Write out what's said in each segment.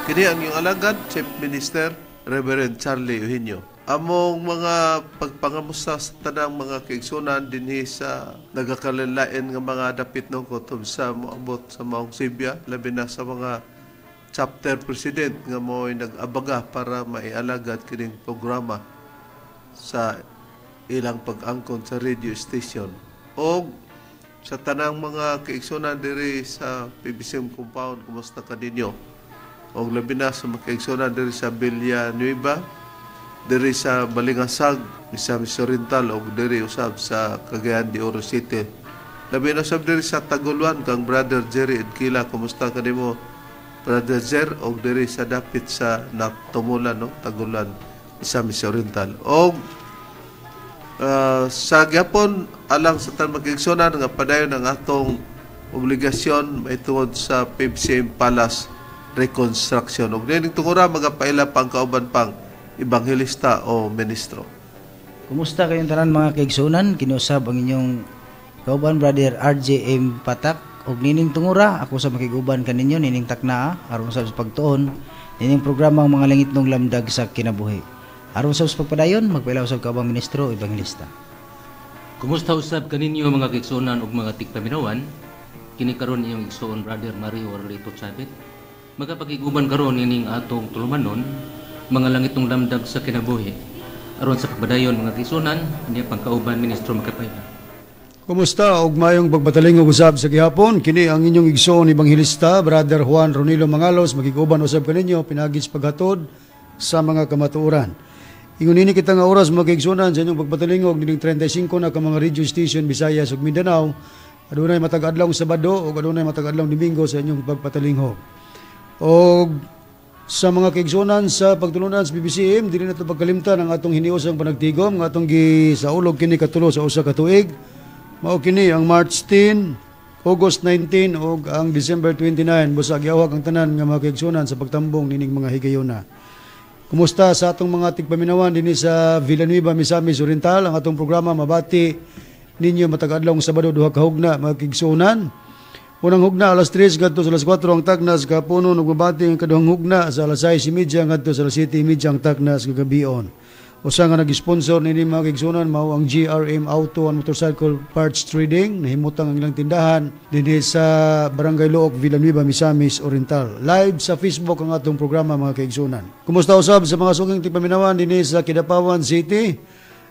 Kini ang inyong alagad, Chief Minister Reverend Charlie Eugenio. Among mga pagpangamusta sa tanang mga kaigsunan dinhi sa nagakalain nga mga dapit no kutob sa moabot sa maong Sibya, labi na sa mga chapter president nga mo'y nag-abaga para maialagad kining programa sa ilang pag-angkon sa radio station. O sa tanang mga kaigsunan diri sa PBCM compound, kumusta ka ninyo? O labi na sa mga kaigsunan diri sa Villanueva, diri sa Balingasag, Misamis Oriental, o diri usab sa Cagayan de Oro City. Labi na usab diri sa Taguluan kang Brother Jerry Edkila, kumusta ka nimo, Brother Jer, o diri sa dapit sa Natumulan, no, Taguluan, Misamis Oriental. O sa gyapon alang sa tanang magigsunan nga padayon ang atong obligasyon mahitungod sa PBCM Palace reconstruction. Ug niining tungura magapaila pang kauban pang ebanghelista o ministro. Kumusta kayong tanan, mga kaigsunan? Kinusab ang inyong kauban, Brother RJM Patak. Ug nining tungura ako sa makiguban kaninyo nining taknaa aron sa pagtuon nining programa, ang mga langitnong lamdag sa kinabuhi. Aron sa pagpadayon, magpaila usab kaubang ministro ebanghelista. Kumusta usab kaninyo, mga kaigsuonan ug mga tigpaminawan? Kini karon inyong igsuon, Brother Mario Arlito Chavit. Magapakiguban karon ining atong tulumanon, mga langitong lamdag sa kinabuhi. Aron sa pagpadayon, mga kaigsuonan, niya pangkauban ministro makapaila. Kumusta og mayong pagpatalingog usab sa gihapon? Kini ang inyong igsoon ebanghelista, Brother Juan Ronilo Mangalos, makiguban usab kaninyo pinaagi sa paghatod sa mga kamatuoran. Ingon nini kita nga oras, mga kaigsuonan, sa inyong pagpatalingog nining 35 na ka mga radio station Visayas ug Mindanao. Adunay matag adlaw Sabado ug adunay matag adlaw Domingo sa inyong pagpatalingog. Og sa mga kaigsuonan sa pagtulunan sa PBCM, dili na ito pagkalimtan ang atong hiniusang panagtigom nga atong gisaulog kini katulo sa usa ka tuig. Mao kini ang March 10, August 19 ug ang December 29. Busa giawhag ang tanan nga mga kaigsuonan sa pagtambong nining mga higayona. Kumusta sa atong mga tigpaminawan dinhi sa Villanueva, Misamis Oriental? Ang atong programa mabati ninyo matag adlaw Sabado, 2 ka hugna, mga kaigsuonan. Unang hugna alas 3 ngadto sa alas 4 ang takna sa kahaponon ug mabati ang kaduhang hugna sa alas 6:30 ngadto sa alas 7:30 ang takna sa kagabion. Usa nga nag-sponsor nini, mga kaigsuonan, mao ang GRM Auto and Motorcycle Parts Trading. Nahimutang ang ilang tindahan dinhi sa Barangay Looc, Villanueva, Misamis Oriental. Live sa Facebook ang atong programa, mga kaigsuonan. Kumusta usab sa mga suking tigpaminawan dinhi sa Kidapawan City?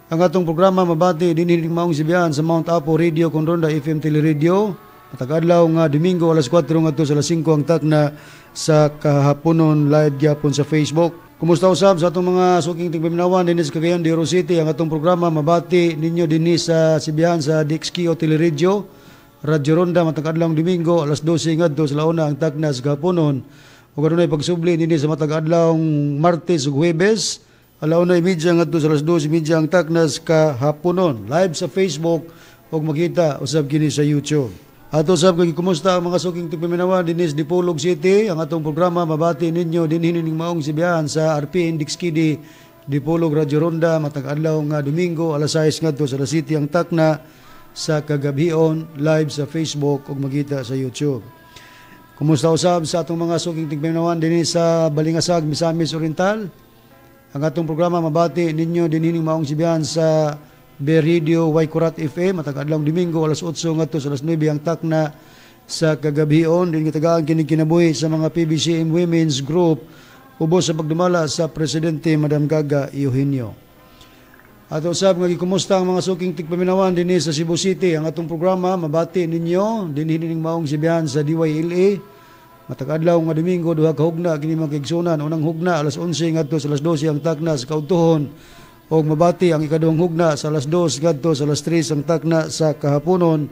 Ang atong programa mabati dinhi maong sibihan sa Mount Apo Radio con Ronda FM Teleradio. Matag adlaw nga Domingo, alas 4 ngadto sa alas 5 ang takna sa kahaponon, live gyapon sa Facebook. Kumusta usab sa atong mga suking tigpaminawan dinhi sa Cagayan de Oro City? Ang atong programa mabati ninyo dinhi sa sibihan sa DXKO Teleradio, Radyo Ronda, matag adlaw Domingo, alas 12 ngadto sa launa ang takna sa kahaponon. Ug adunay pagsubli dinhi sa matag adlaw Martes ug Huwebes, 1:30 ngadto sa alas 2:30 ang takna sa kahaponon. Live sa Facebook ug makita usab kini sa YouTube. Ato sab kay kumusta ang mga suking tigpaminawan dinhi sa Dipolog City? Ang atong programa mabati ninyo dinhi ning maong sibihan sa RPN Dixkidi Dipolog Radyo Ronda, matag adlaw nga Domingo, alas 6 ngadto sa alas 7 ang takna sa kagabhion, live sa Facebook ug makita sa YouTube. Kumusta usab sa atong mga suking tigpaminawan dinhi sa Balingasag, Misamis Oriental? Ang atong programa mabati ninyo dinhi ning maong sibihan sa Beridio Waikurat FM, matag adlaw Domingo, alas 8 ngadto sa alas 9 ang takna sa kagabhion, din gitagaan kini kinabuhi sa mga PBCM Women's Group ubos sa pagdumala sa presidente, Madam Gaga Eugenio. Ato usab nga gikumusta ang mga suking tigpaminawan dinhi sa Cebu City. Ang atong programa mabati ninyo dinhi ning maong sibihan sa DYLA. Matag adlaw nga Domingo, duha ka hugna kini, mga kaigsuonan. Unang hugna alas 11 ngadto sa alas 12 ang takna sa kaudtuhon ug mabati ang ikaduhang hugna sa alas 2 ngadto sa alas 3 ang takna sa kahaponon.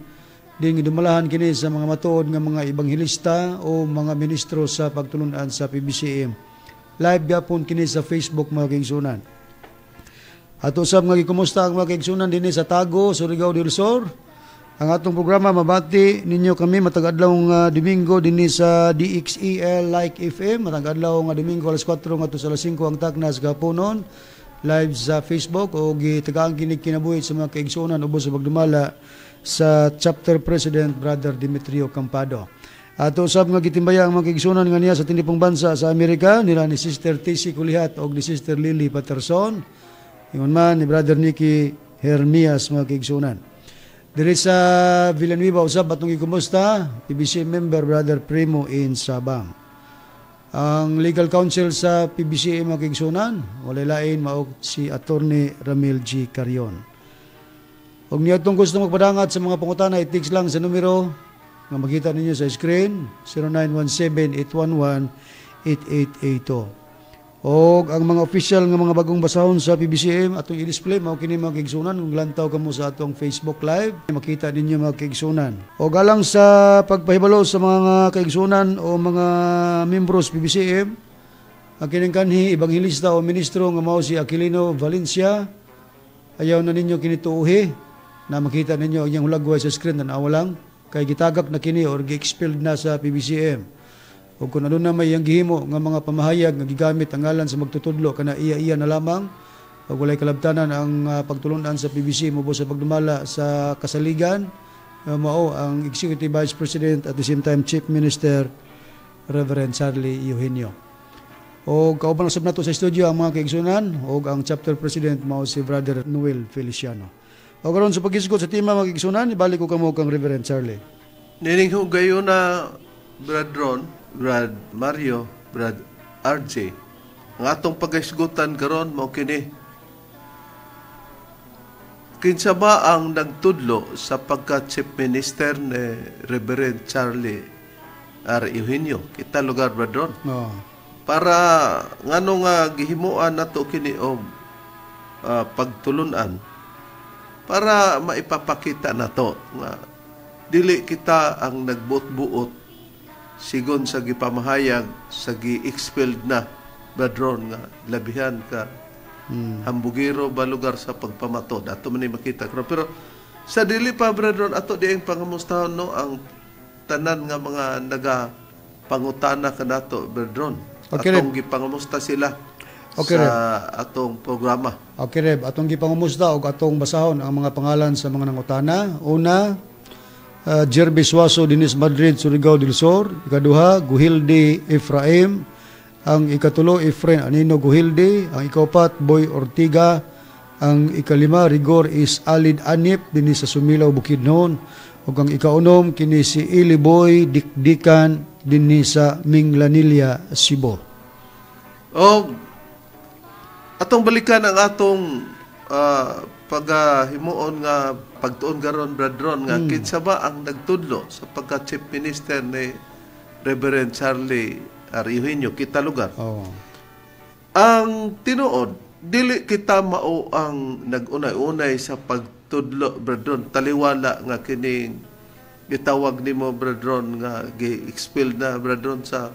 Din gidumalahan kini sa mga matuod nga mga ebanghelista o mga ministro sa pagtulunan sa PBCM. Live gyapon kini sa Facebook, mga kaigsuonan. Ato usab nga gikumusta ang mga kaigsuonan dinhi sa Tago, Surigao del Sur. Ang atong programa mabati ninyo kami matag adlaw nga Domingo dinhi sa DXEL Like FM, matag adlaw nga Domingo, alas 4 ngadto sa alas 5 ang takna sa kahaponon, live sa Facebook o gitagaan kini kinabuhi sa mga kaigsuonan ubos sa pagdumala sa chapter president, Brother Demetrio Campado. Ato usab nga gitimbaya ang mga kaigsunan nga niya sa tinipong bansa sa Amerika nila ni Sister TC Kulihat og ni Sister Lily Patterson. Ingon man ni Brother Nicky Hermias, mga kaigsunan. Diri sa Villanueva usab atong gikumusta PBC member Brother Primo in Sabang. Ang legal counsel sa PBC, mga kaigsunan, walay lain mao si Attorney Ramil G. Carion. Kung niya itong gusto magpadangat sa mga pangutana, i-text lang sa numero nga makita ninyo sa screen, 0917-811-8882. O ang mga official nga mga bagong basahon sa PBCM atong i-display mao kini, mga kaigsunan. Kung lantaw kamo sa atong Facebook Live, makita ninyo, mga kaigsunan. O galang sa pagpahibalo sa mga kaigsunan o mga membros PBCM, ang kining kanhi ebanghelista o ministro nga mao si Aquilino Valencia, ayaw na ninyo kini tuuhi na makita ninyo ang iyang hulagway sa screen, tan-awa lang, kay gitagak na kini or gi-expelled na sa PBCM. O kung ano na may iyang gihimo nga mga pamahayag nga gigamit ang ngalan sa magtutudlo, kana iya-iya na lamang. Pag walay kalabtanan ang pagtulunan sa PBC mo sa pagdumala sa kasaligan, mao ang Executive Vice President, at the same time Chief Minister, Reverend Charlie Eugenio. O kauban usab nato sa studio ang mga kaigsunan o ang chapter president mao si Brother Noel Feliciano. O karon sa paghisgot sa tema, mga kaigsunan, ibalik ko kamo kang Reverend Charlie. Nining hugayo na, Brad Ron, Brad Mario, Brad RJ. Ang atong paghisgutan karon mao kini. Kinsa ba ang nagtudlo sa pagka Chief Minister ni Reverend Charlie R. Eugenio? Kita lugar, Brad Ron. Oh. Para ngano nga gihimuan nato kini og pagtulunan, para maipapakita nato nga dili kita ang nagbuot-buot sigon sa gipamahayag sa gi-expelled na, Brad Ron, nga labihan ka hambugiro ba lugar sa pagpamatod ato man ni makita karon. Pero sa dili pa, Brad Ron, ato di ang pangamustahon, no, ang tanan nga mga naga pangutana kanato, Brad Ron. Okay, atong gipangamusta sila sa atong programa. Okay, Reb, atong gipangumusta og atong basahon ang mga pangalan sa mga nangutana. Una, Jerby Suazo Dinis Madrid, Surigao del Sur. Ikaduha, Guhilde Efraim. Ang ikatulo, Efrain Anino Guhilde. Ang ikaupat, Boy Ortiga. Ang ikalima, Rigor is Alid Anip dinhi sa Sumilaw, Bukidnon. Ug ang ikaunom kini si Ili Boy Dikdikan dinhi sa Minglanilla, Cebu. O atong balikan ang atong paghimuon nga pagtuon karon, Brad Ron, nga kinsa ba ang nagtudlo sa pagka Chief Minister ni Reverend Charlie R. Eugenio? Kita lugar. Oh. Ang tinuod, dili kita mao ang nag-unay-unay sa pagtudlo, Brad Ron, taliwala nga kining gitawag nimo, Brad Ron, nga gi-expel na, Brad Ron, sa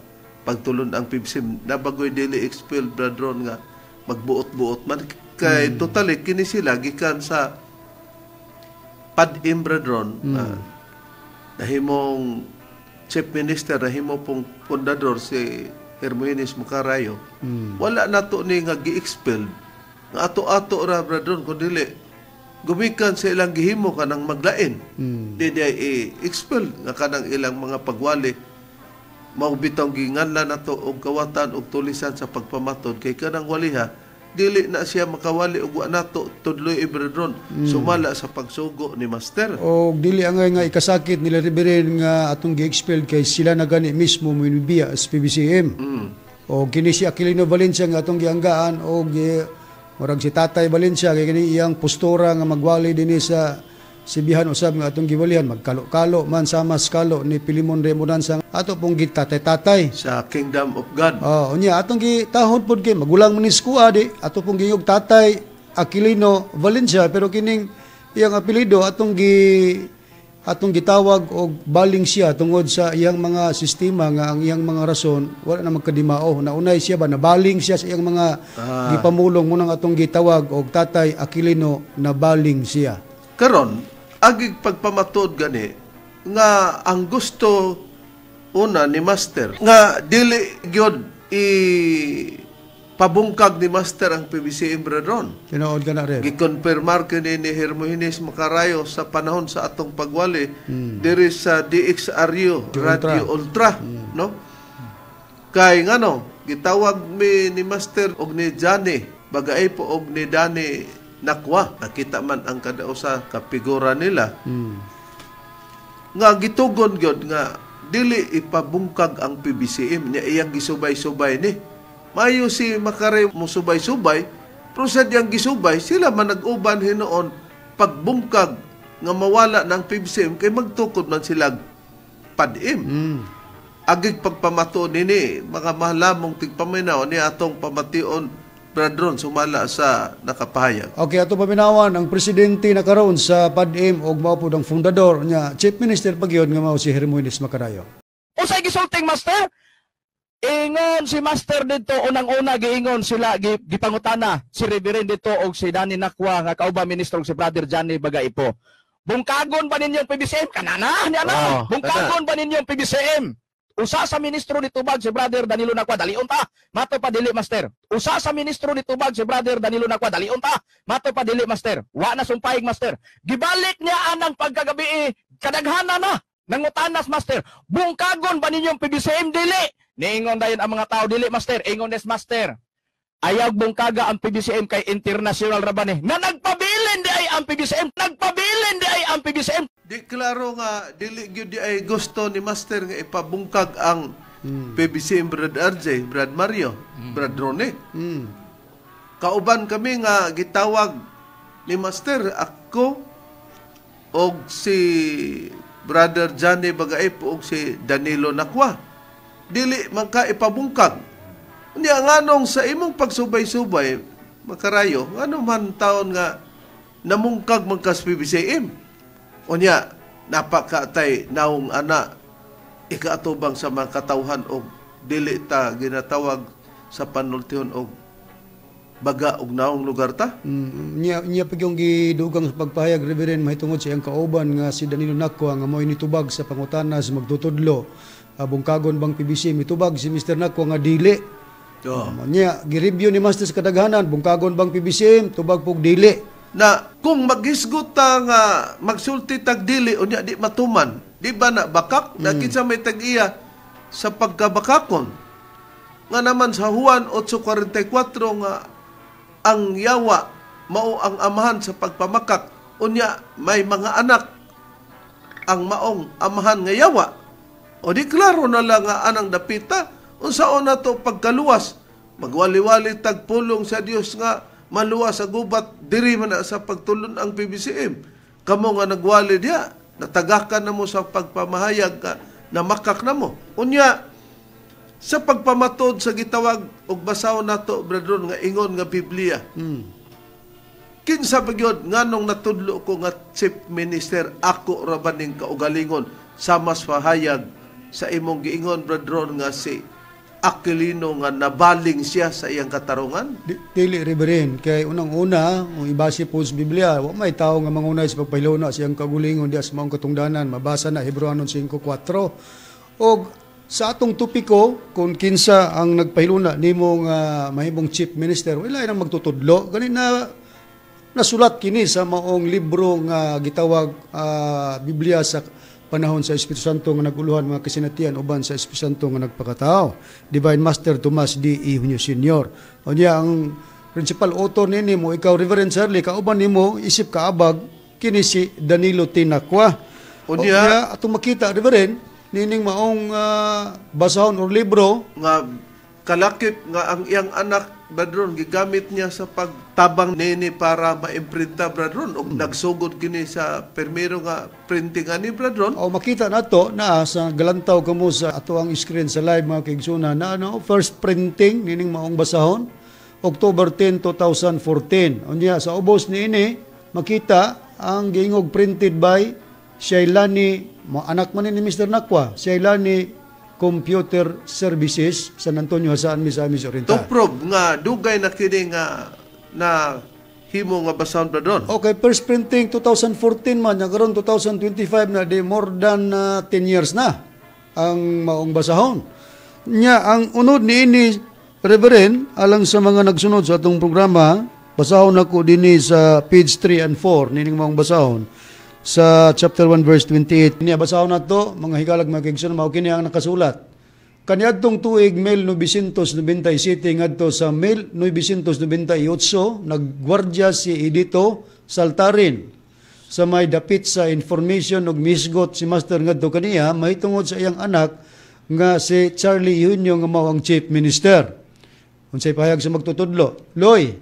pagtulon ang PBCM. Nabagoy dili expel, Brad Ron, nga magbuot-buot man kay totally kini sila gikan sa PADM, Brad Ron, nahimong chief minister, nahimo pong pundador si Hermogenes Macarayo. Wala nato ni nga gi-expel nga ato-ato ra, Brad Ron, kun dili gumikan sa ilang gihimo kanang maglain. Di di i-expel nga kanang ilang mga pagwali mao bitong ginganlan nato og kawatan og tulisan sa pagpamatod, kay kanang waliha dili na siya makawali og wa nato tudloy, Brad Ron, sumala sa pagsugo ni Master. O dili angay nga ikasakit nila Reverend nga atong gi-expel kay sila na gani mismo mobiya sa PBCM. O kini si Aquilino Valencia nga atong gianggaan og murag si Tatay Valencia kay kini iyang postura nga magwali dinhi sa Sibihan usab nga atong giwalihan, magkalo-kalo man sama sa kalo ni Pilimon Remodanza, ato pong gitatay-tatay sa Kingdom of God. Oh, unya atong gitahod pod kay magulang man ni Skua di ato pong giyog Tatay Aquilino Valencia, pero kining iyang apelyido atong gitawag og baling siya tungod sa iyang mga sistema nga ang iyang mga rason wala na magkadimao. Naunay siya ba, nabaling siya sa iyang mga gipamulong mo nang atong gitawag og Tatay Aquilino na baling siya. Karon, agig pagpamatod gani nga ang gusto una ni Master nga dili gyud i pabungkag ni Master ang PBCM, Brad Ron. Tinuod ka na rin. Gikonfirmar kini ni Hermogenes Macarayo sa panahon sa atong pagwali diri sa DXRU Radio Ultra, no? Kay ngano, gitawag mi ni Master og ni Johnny Bagaipo og ni Danny Nakwa. Nakita man ang kada usa ka figura nila. Nga gitugon gyud nga dili ipabungkag ang PBCM niya, iyang gisubay-subay ni. Mayo si Macarayo musubay-subay, pero sa diyang gisubay, sila man nag-uban hinuon pagbungkag nga mawala ng PBCM kay magtukod man sila PADM. Agig pagpamato nini, mga mahalamong tigpaminaw ni atong pamation, Brad Ron, sumala sa nakapahayag. Okay, ato paminawan ang presidente na karon sa PADM og mao pud ang fundador niya, Chief Minister pa gyud nga mao si Hermogenes Macarayo. Usay gisulting, Master? Ingon si Master dito, unang-una giingon sila, gipangutana si Reverend dito og si Danny Nakwa nga kauban ministro og si Brother Johnny Bagaipo. Bungkagon ba ninyo ang PBCM? Kanana, ni ana. Oh, Bungkagon ba ninyo ang PBCM? Usa sa ministro ni tubag si Brother Danilo Nakwa, dalion ta. Mato pa dili, Master. Usa sa ministro ni tubag si Brother Danilo Nakwa, dalion ta. Mato pa dili, Master. Wa na sumpayig, Master. Gibalik niya anang pagkagabi, kadaghana na. Nangutanas, Master. Bungkagon ba ninyo ang PBCM? Dili. Niingon dayon ang mga tao, dili, Master. Ingon des Master. Ayaw bungkaga ang PBCM kay international ra ba ni? Na nagpabilin di ay ang PBCM. Nagpabilin di ay ang PBCM. Di klaro nga dili gyud di ay gusto ni Master nga ipabungkag ang PBCM, Brad RJ, Brad Mario, Brad Rone. Kauban kami nga gitawag ni Master, ako og si Brother Johnny Bagaipo og si Danilo Nakwa. Dili man ka ipabungkag. Unya nganong sa imong pagsubay-subay, Macarayo, ngano man taon nga namungkag man kas PBCM? Unya napakatay naong ana ikaatubang sa mga katawhan og dili ta ginatawag sa panultihon og baga og naong lugar ta? Niya pag yung gidugang sa pagpahayag, Reverend, mahitungod sa iyang kauban nga si Danilo Nakwa nga mo'y nitubag sa pangutana sa magtutudlo. Bungkagon bang PBC? Mitubag si Mr. Nakwa nga dili. Oh. Niya, gireview ni Master sa kadaghanan, bungkagon bang PBCM? Tubag pug dili. Na kung maghisgot ta nga magsulti tag dili, unya di matuman, di ba na bakak na kinsa may tag-iya sa pagkabakakon? Nga naman sa Juan 8:44 nga ang yawa mao ang amahan sa pagpamakak, unya may mga anak ang maong amahan nga yawa. O di klaro na lang nga anang dapita, unsaon na to pagkaluwas? Magwali-wali tag pulong sa Dios nga maluwas sa gubat, diri man na sa pagtulon ang PBCM. Kamo nga nagwali diya, natagakan na mo sa pagpamahayag ka, namakak na mo. Unya, sa pagpamatod sa gitawag og basahon nato, Brad Ron, nga ingon nga Biblia. Kinsa ba gyud, nganong natudlo ko nga chief minister, ako ra ba ning kaugalingon sa mas pahayag sa imong giingon, Brad Ron, nga si Aquilino nga nabaling siya sa iyang katarungan? Dili, Reverend, kay unang-una, kung ibase po sa Biblia, wa may tao nga mangunay sa pagpahiluna sa iyang kaugalingon diya sa maong katungdanan. Mabasa na Hebreoanon 5:4. Og sa atong topiko, kung kinsa ang nagpahiluna nimo nga mahimong chief minister, wala nang magtutudlo. Gani na nasulat kini sa maong libro nga gitawag Biblia sa panahon sa Espiritu Santo nga naguluhan mga kasinatian uban sa Espiritu Santo nga nagpakatao. Divine Master Tomas D. E. Eugenio Sr. Unya ang principal author nini mo ikaw, Reverend Charlie, kauban nimo isip kaabag kini si Danilo Tinakwa. Unya, Unya atong makita, Reverend, nining maong basahon or libro nga kalakip nga ang iyang anak, Brad Ron, gigamit niya sa pagtabang nini para maimprinta, Brad Ron, og nagsugod kini sa permiro nga printing ani, Brad Ron. O makita nato na sa galantaw kamo sa ato ang screen sa live, mga kaigsunan, na ano, first printing nining maong basahon October 10, 2014. Unya sa ubos niini makita ang giingog printed by Shailani, anak man ni Mr. Nakwa, Shailani Computer Services, San Antonio, Jasaan, Misamis Oriental. To prove nga dugay na kini nga na himo nga basahon, Brad Ron. Okay, first printing 2014 man, nya karon 2025 na, di more than 10 years na ang maong basahon. Nya ang unod niini Reverend, alang sa mga nagsunod sa atong programa, basahon nako dinhi sa page 3 and 4, nining maong basahon sa chapter 1 verse 28. Niya basahon nato, mga higalag, mga kaigsoon, mao kini ang nakasulat. Kaniadtong tuig 1997 ngadto sa 1998, nagwardya si Edito Saltarin sa may dapit sa information ug misgot si Master ngadto kaniya mahitungod sa iyang anak nga si Charlie Eugenio nga mao ang chief minister. Unsay pahayag sa magtutudlo? "Loy,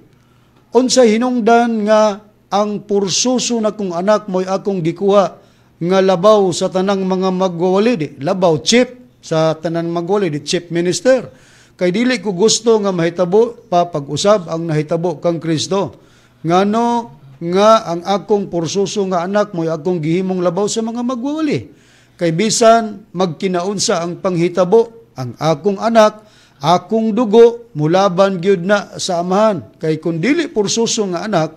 unsay hinungdan nga ang pursuso na kong anak mo'y akong gikuha nga labaw sa tanang mga magwawali, di labaw chief sa tanang magwawali, di chief minister? Kay dili ko gusto nga mahitabo pa pag-usab ang nahitabo kang Kristo. Ngano nga ang akong pursuso nga anak mo'y akong gihimong labaw sa mga magwawali? Kay bisan magkinaunsa ang panghitabo, ang akong anak, akong dugo, mulaban gyud na sa amahan. Kay kung dili pursuso nga anak,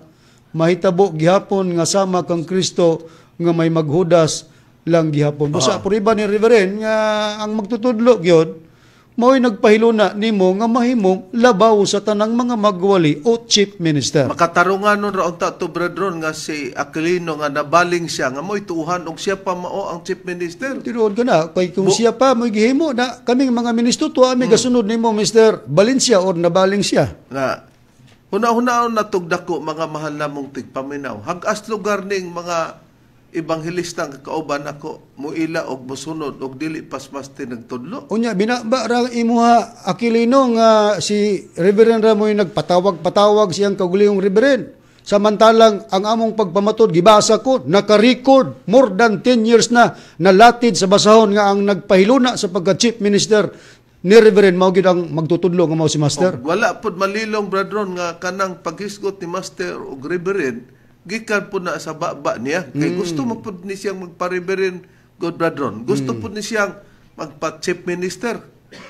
mahitabo gihapon nga sama kang Kristo nga may maghudas lang gihapon." Busa puriba ni Reverend nga ang magtutudlo gyud mao'y nagpahiluna nimo nga mahimong labaw sa tanang mga magwali o chief minister. Makatarungan nun ra unta to, brethren, nga si Aquilino nga nabaling siya nga mo'y tuuhan og siya pa mao ang chief minister. Tinuod ka na, kay kung siya pa mo'y gihimo na kaming mga ministro tuwa mi gasunod nimo, Mr. Valencia, or nabaling siya. Nga huna-hunaon na dako, mga mahal namong tigpaminaw. Hagas lugar ning mga ebanghelista nga kauban ako muila og musunod og dili pasmasti nagtudlo. Unya binaba ra imuha, Aquilino, nga si Reverend ra mo'y nagpatawag-patawag siyang kaugalingong Reverend. Samantalang ang among pagpamatod gibasa ko, naka-record more than 10 years na nalatid sa basahon nga ang nagpahiluna sa pagka chief minister ni Reverend mao gyud ang magtutudlo nga mao si Master. Og wala pud malilong, brethren, nga kanang paghisgot ni Master og Reverend gikan pud na sa baba niya kay gusto mo pud ni siyang magpa-reverend god, brethren. Gusto pud ni siyang magpa-chief minister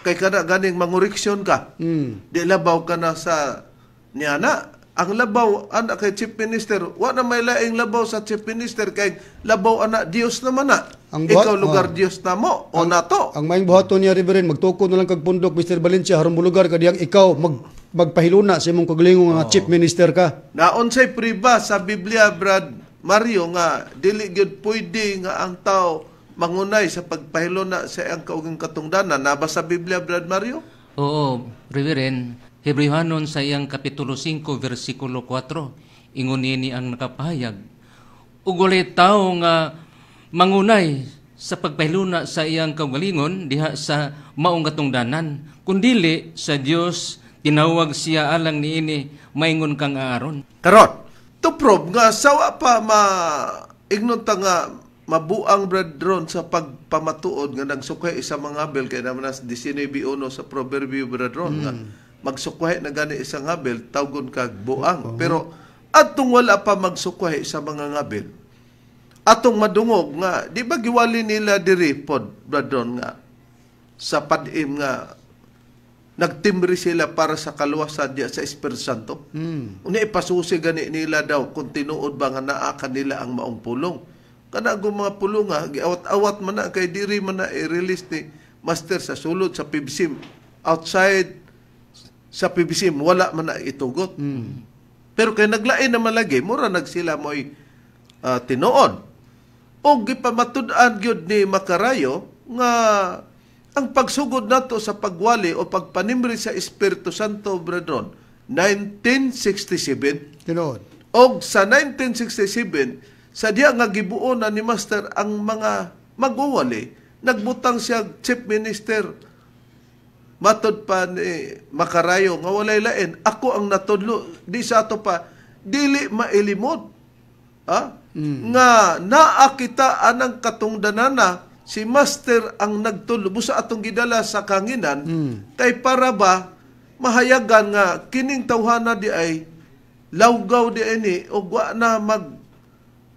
kay kana ganing mangoreksyon ka. Di labaw ka na sa niya na. Ang labaw ana kay chief minister, wa na may laing labaw sa chief minister kay labaw ana Dios naman na. Ang buhat- Ikaw lugar oh. Dios na mo o nato. Ang maayong buhaton niya, Reverend, magtukod na lang kag pundok, Mr. Valencia, aron molugar ka diyang ikaw magpahiluna sa imong kaugalingong nga chief minister ka. Na unsay priba sa Biblia, Brad Mario, nga dili gyud pwede nga ang tao mangunay sa pagpahiluna sa iyang kauging katungdanan? Naba sa Biblia, Brad Mario? Oo, Reverend, Hebreohanon sa iyang Kapitulo 5, versikulo 4, ingon niini ang nakapahayag: "Ug walay tao nga mangunay sa pagpahiluna sa iyang kaugalingon diha sa maong katungdanan, kundili sa Dios tinawag siya alang niini maingon kang Aaron." Karon, to prove nga sawa pa ma ignon ta nga mabuang, brethren, sa pagpamatuod nga nagsukay sa mga ngabil kay naman nas 19:1 sa Proverbio, brethren, nga magsukay na gani isang ngabil, tawgon kag buang. Pero atong wala pa magsukay sa mga ngabil, atong madungog nga di ba giwali nila diri pod, brethren, nga sa padim nga nagtimbre sila para sa kaluwasan diya sa Espiritu Santo. Unya ipasusi gani nila daw kung tinuod ba nga naa kanila ang maong pulong. Kana ang mga pulong nga giawat-awat man na kay diri man na i-release ni Master sa sulod sa PBCM. Outside sa PBCM wala man na itugot. Pero kay naglain naman lagi, mura nagsila mo'y tinuod. O gipamatud-an gyud ni Makarayo nga ang pagsugod nato sa pagwali o pagpanimri sa Espiritu Santo, brethren, 1967. Tinuod. Og sa 1967, sa diya nga gibuo na ni Master ang mga magwawali, nagbutang siya chief minister, matod pa ni Makarayo nga walay lain, ako ang natudlo di sa ato pa dili mailimod, ha? Nga naa kita anang katungdanana, si Master ang nagtudlo busa atong gidala sa kanginan kay para ba mahayagan nga kining tawhana di ay lawgaw di ay ni og wa na mag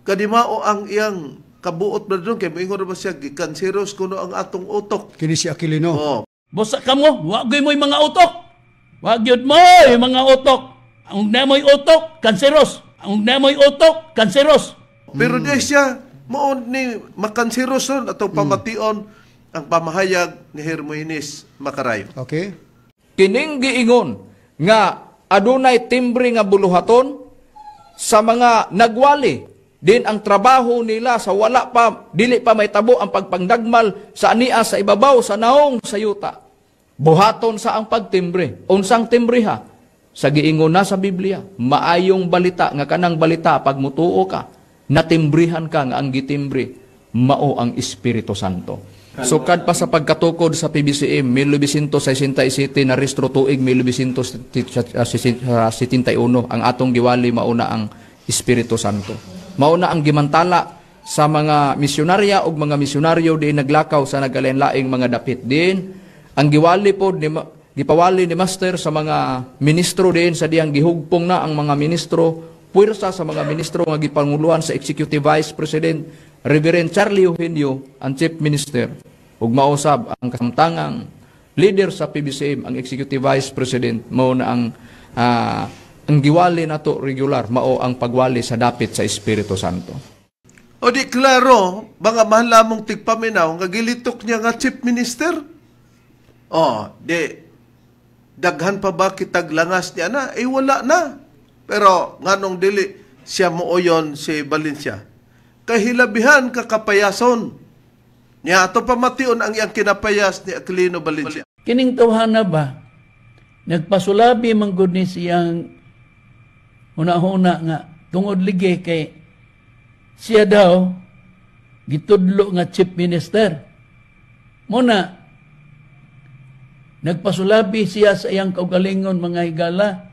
kadimao ang iyang kabuot, brethren, kay moingon ba siya gikanseros kuno ang atong utok. Kini si Aquilino. Oh. Busa kamo, wa gyud mo'y mga utok. Wa gyud mo'y mga utok. Ang namoy utok, kanseros. Ang namoy utok, kanseros. Pero di siya mao ni makanseros ron atong pamation ang pamahayag ni Hermogenes Macarayo. Okay. Kining giingon nga adunay timbre nga buluhaton sa mga nagwali din ang trabaho nila sa wala pa, dili pa may tabo ang pagpangdagmal sa ania sa ibabaw sa naong sa yuta. Buhaton sa ang pagtimbre. Unsang timbre ha? Sa giingon na sa Biblia, maayong balita nga kanang balita pag mutuo ka, natimbrihan ka nga ang gitimbre mao ang Espiritu Santo. Sukad pa sa pagkatukod sa PBCM 1967 na rehistro tuig 1971 ang atong giwali mauna ang Espiritu Santo. Mauna ang gimantala sa mga misyonarya ug mga misyonaryo diin naglakaw sa nagkalain-laing mga dapit din. Ang giwali pod ni gipawali ni Master sa mga ministro din sa diyang gihugpong na ang mga ministro, puwersa sa mga ministro nga gipanguluhan sa Executive Vice President Reverend Charlie Eugenio, ang Chief Minister, ug mausab ang kasamtangang leader sa PBCM, ang Executive Vice President, mao na ang giwali nato regular, mao ang pagwali sa dapit sa Espiritu Santo. O di klaro, mga mahal lamong tigpaminaw, nga gilitok niya nga Chief Minister. O, di, daghan pa ba kitag langas niya na? Eh, wala na. Pero, nganong dili siya mooyon si Valencia? Kahilabihan kakapayason. Niya ato pamation ang iyang kinapayas ni Aquilino Valencia. Kining tawhana ba, nagpasulabi man gud ni siyang huna-huna nga tungod ligi kay siya daw gitudlo nga chief minister. Muna, nagpasulabi siya sa iyang kaugalingon, mga higala.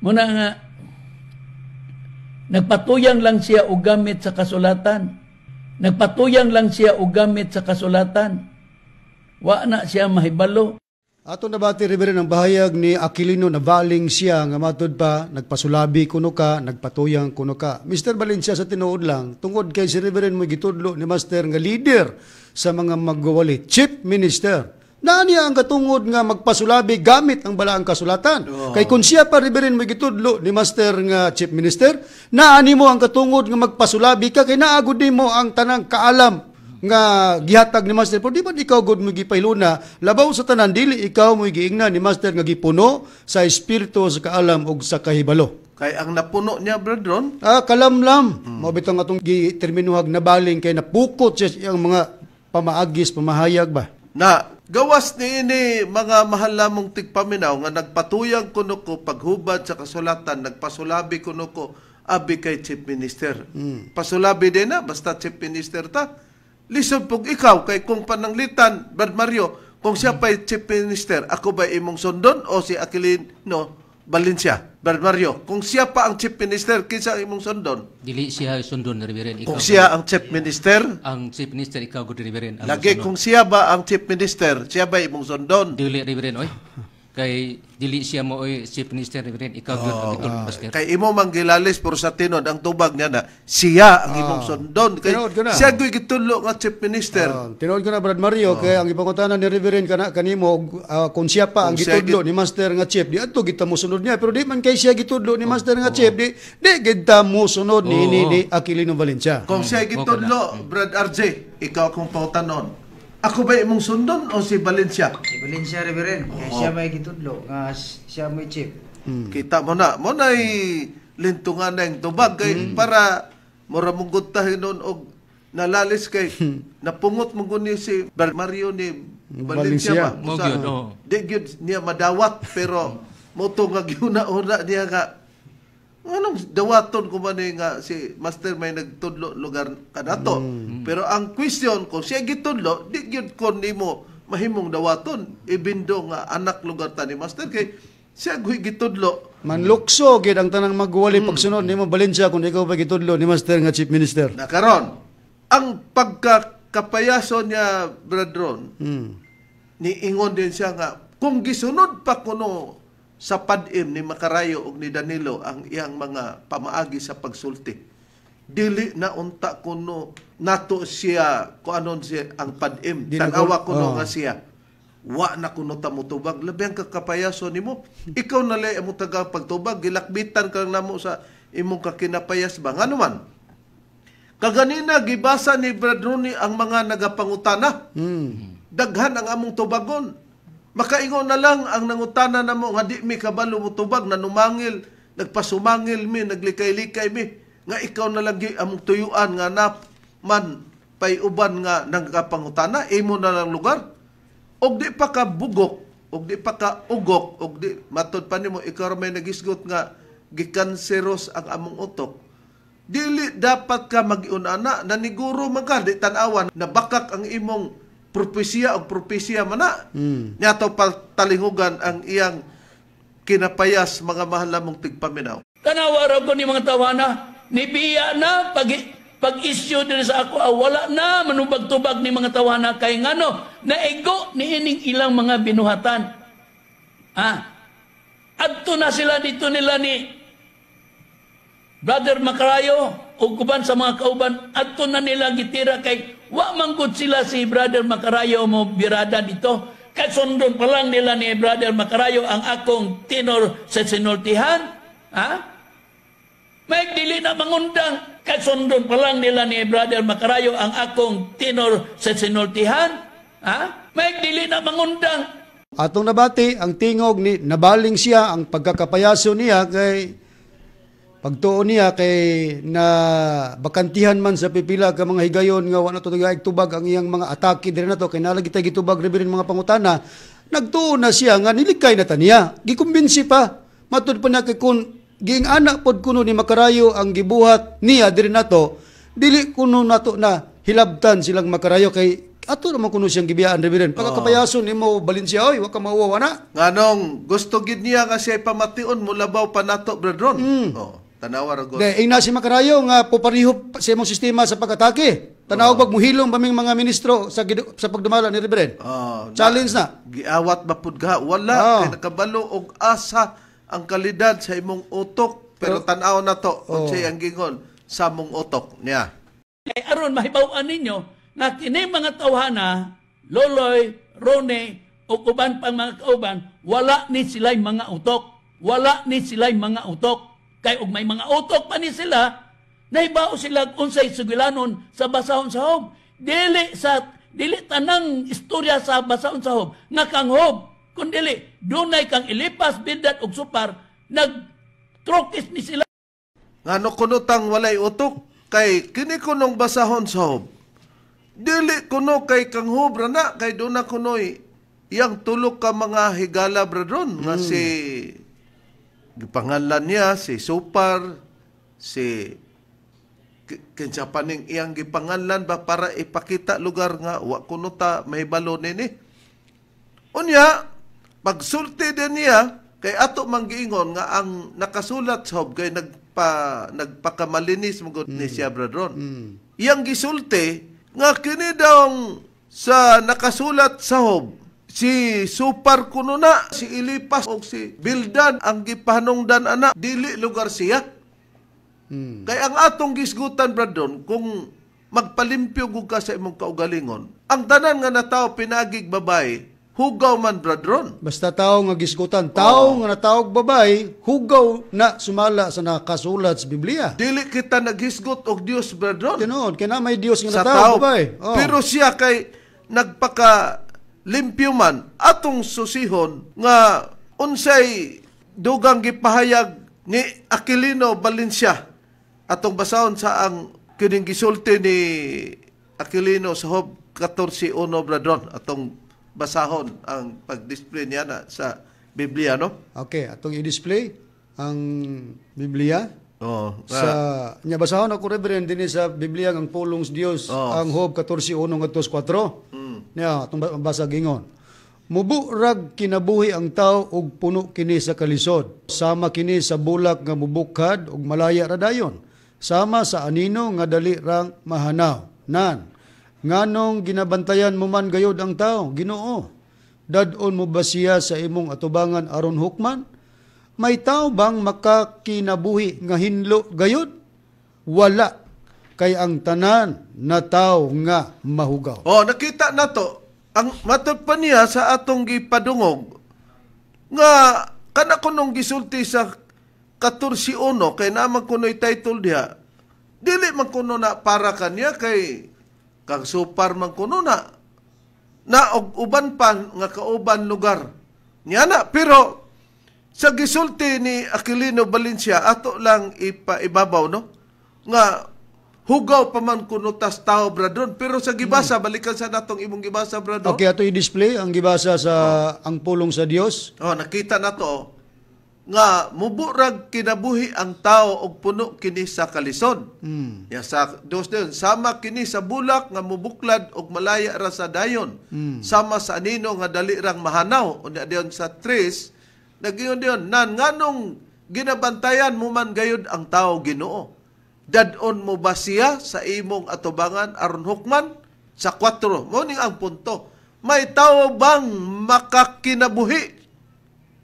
Muna nga, nagpatuyang lang siya og gamit sa kasulatan. Nagpatuyang lang siya og gamit sa kasulatan. Wa na siya mahibalo. Ato nabati, Reverend, ang bahayag ni Aquilino na baling siya nga matud pa nagpasulabi kuno ka, nagpatuyang kuno ka. Mr. Valencia, sa tinuod lang, tungod kay si Reverend mo gitudlo ni Master nga leader sa mga magwawali, Chief Minister. Naa niya ang katungod nga magpasulabi gamit ang balaang kasulatan. Oh. Kay kung siya pa, Reverend, mo gitudlo ni Master nga Chief Minister, naani mo ang katungod nga magpasulabi ka kay naagod nimo ang tanang kaalam nga gihatag ni Master. Pero di ba ikaw gud mo gipailuna labaw sa tanan, dili ikaw mo giingna ni Master nga gipuno sa espiritu sa kaalam ug sa kahibalo. Kay ang napuno niya, Brad Ron? Kalamlam. Mao bitong atong giterminuhag na baling kay napukot siya iyang mga pamaagis, pamahayag ba. Na gawas ni ini mga mahal lamong tigpaminaw nga nagpatuyang kuno ko paghubad sa kasulatan, nagpasulabi kuno ko abi kay Chief Minister. Pasulabi din na basta Chief Minister ta. Lisod pug ikaw kay kung pananglitan, Brad Mario, kung siya pa'y Chief Minister, ako ba imong sundon o si Aquilino Valencia? Brad Mario, kung siya pa ang Chief Minister, kinsa imong sundon? Dili siya sundon, Reverend. Ikaw Kung siya ang Chief Minister? Ang Chief Minister, ikaw gud, Reverend. Ang Lagi, sundon. Kung siya ba ang Chief Minister, siya ba imong sundon? Dili, Reverend, oy. Kay dili siya mo oy Chief Minister, Reverend, ikaw gud ang gitulog, Pastor. Kay imo mang gilalis pero sa tinod ang tubag niya na siya ang imong sundon. Kay Tinuod ko na. siya gyud gitudlo nga Chief Minister. Tinuod ko na, Brad Mario, kay ang ipangutana ni Reverend kana kanimo kung siya pa ang Kung siya gitudlo ni Master nga Chief, di adto kita mosunod niya, pero di man kay siya gitudlo ni Master nga Chief, di di kita mosunod ni Aquilino Valencia. Kung siya gitudlo, Brad RJ, ikaw akong pautanon. Ako ba imong sundon o si Valencia? Si Valencia, Reverend, kay siya may gitudlo nga siya may chief. Kita mo na, mo na'y lintungan na yung tubag kay para mura mong gutahin noon og nalalis kay napungot mo guni si Brad Mario ni Valencia Valencia. ba? Mo Usa, gyud, oo. di gyud niya madawat pero mo to nga giuna-una niya nga anong dawaton ko man eh nga si Master may nagtudlo lugar kanato. Pero ang question kung siya gitudlo, di gyud kon nimo mahimong dawaton ibindo nga anak lugar ta ni Master kay siya guy gitudlo. Manlukso gid ang tanang magwali pagsunod nimo, Valencia, kung ikaw pa gitudlo ni Master nga Chief Minister. Na karon ang pagkakapayaso niya, Brad Ron, niingon din siya nga kung gisunod pa kuno sa padim ni Makarayo ug ni Danilo ang iyang mga pamaagi sa pagsulti, dili na unta kuno nato siya kung anon siya ang padim. Di na Tanawa kuno oh. nga siya wa na kuno ta motubag. Labi ang kakapayaso nimo, ikaw na lay mo taga pagtubag, gilakbitan ka lang namo sa imong kakinapayas ba. Ngano man kaganina gibasa ni Brad Rooney ang mga nagapangutana. Daghan ang among tubagon. Makaingon na lang ang nangutana namo nga di mi kabalo motubag, nanumangil, nagpasumangil mi, naglikay-likay mi, nga ikaw na lang gyud among tuyuan nga na man pay uban nga nagkapangutana, imo na lang lugar. Og di pa ka bugok, og di pa ka ugok, og di matud pa nimo ikaw ra may nagisgot nga gikanseros ang among utok. Dili dapat ka mag-unana, naniguro man ka, di tan-awan, nabakak ang imong propesya og propesya man na. Niato patalingugan ang iyang kinapayas, mga mahal namong tigpaminaw. Tanawa ra ko ni mga tawana, nibiya na pag-issue diri sa ako, wala na manubag-tubag ni mga tawana kay ngano naigo ni ining ilang mga binuhatan. Adto na sila dito nila ni Brother Macarayo ug uban sa mga kauban, adto na nila gitira kay wa man gud sila si Brother Macarayo mo birada dito. Kay sundon pa lang nila ni Brother Macarayo ang akong tenor sa sinultihan. Ha? May dili na mangundang. Kay sundon pa lang nila ni Brother Macarayo ang akong tenor sa sinultihan. Ha? May dili na mangundang. Atong nabati ang tingog ni nabaling siya ang pagkakapayaso niya kay pagtuo niya kay na bakantihan man sa pipila ka mga higayon nga wa na to tubag ang iyang mga atake diri nato kay nalagi tay gitubag reverend mga pangutana. Nagtuo na siya nga nilikay na ta niya, gikumbinsi pa matud pa niya kay kun giing anak pod kuno ni Makarayo ang gibuhat niya diri nato, dili kuno nato na hilabtan silang Makarayo kay ato naman kuno siyang gibiyaan, reverend. Pagkakapayaso nimo Valencia, oy, wa ka mauwaw na. Nganong gusto gid niya nga siya pamation, mulabaw pa nato, brethren. Oh, tanawa ra gud. De, ingna si Makarayo nga popariho sa imong sistema sa pag-atake. Tanaw pag muhilom pa ming mga ministro sa pagdumala ni Reverend. Oh, challenge na. Giawat ba pud ga? Wala kay nakabalo og asa ang kalidad sa imong utok, pero tan-aw na to unsay ang gingon sa among utok niya. Kay aron mahibaw-an ninyo nga kini mga tawhana, Loloy, Rone, o uban pang mga kauban, wala ni sila'y mga utok. Wala ni sila'y mga utok. Kay og may mga utok pa ni sila, nahibao sila unsay sugilanon sa basahon sa Job. Dili tanang istorya sa basahon sa Job nga kang Job, kun dili dunay kang Elipas, Bildad ug Sopar, nagtrokis ni sila. Ngano kuno tang walay utok kay kini kunong basahon sa Job. Dili kuno kay kang Job ra na, kay duna kunoy iyang tulok ka mga higala, brethren, nga si gipangalan niya si Sopar, si kinsa pa ning iyang gipangalan ba para ipakita lugar nga wa kuno ta mahibalo nini. Unya pagsulti din niya kay ato man giingon nga ang nakasulat sa Job kay nagpakamalinis mo gud ni siya, brethren. Iyang gisulti nga kini daw sa nakasulat sa Job, si Sopar kuno na, si Elipas o si Bildad ang gipahanungdan ana, dili lugar siya. Kay ang atong gisgutan, brethren, kung magpalimpyo gud ka sa imong kaugalingon, ang tanan nga natawo pinagig babay, hugaw man, brethren. Basta tao nga gisgutan, tao nga natawag babay, hugaw na sumala sa nakasulat sa Biblia. Dili kita naghisgot og Dios, brethren. Tinuod, kay na may Dios nga sa natawag tao. Babay. Oh. Pero siya kay nagpaka limpyo man, atong susihon nga unsay dugang gipahayag ni Aquilino Valencia. Atong basahon sa ang kining gisulti ni Aquilino sa Job 14:1, brethren. Atong basahon ang pag-display niya na sa Biblia, no? Okay, atong i-display ang Biblia. Oh, sa nya basahon ako, Reverend, dinhi sa Biblia ang pulong sa Dios, ang Job 14:1 ngadto sa 4. Nya atong basa gingon. Muburag kinabuhi ang tao ug puno kini sa kalisod. Sama kini sa bulak nga mubukhad ug malaya ra dayon. Sama sa anino nga dali rang mahanaw. Nan, nganong ginabantayan mo man gayod ang tao, Ginoo? Dad-on mo ba siya sa imong atubangan aron hukman? May tao bang makakinabuhi nga hinlo gayod? Wala. Kay ang tanan na tao nga mahugaw. Oh, nakita na to. Ang matod pa niya sa atong gipadungog nga kana kunong gisulti sa 14:1 kay naman kuno'y title diha. Dili man kuno na para kaniya kay kang Sopar man kuno na. Na og uban pa nga kauban lugar. Niya na, pero sa gisulti ni Aquilino Valencia, ato lang ipaibabaw, no? Nga hugaw pa man kuno tas tao, bradron. Pero sa gibasa, balikan sa natong imong gibasa, bradron. Okay, ato i-display ang gibasa sa ang pulong sa Dios. Oh, nakita na to, oh, nga muburag kinabuhi ang tao og puno kini sa kalisod. Ya sa dos din, sama kini sa bulak nga mubuklad og malaya ra sa dayon. Sama sa anino nga dali rang mahanaw. Unya diyon sa 3, nagiyon diyon nan nganong ginabantayan mo man gayud ang tao, Ginoo? Dadon mo ba siya sa imong atubangan aron hukman? Sa 4, mo ning ang punto. May tao bang makakinabuhi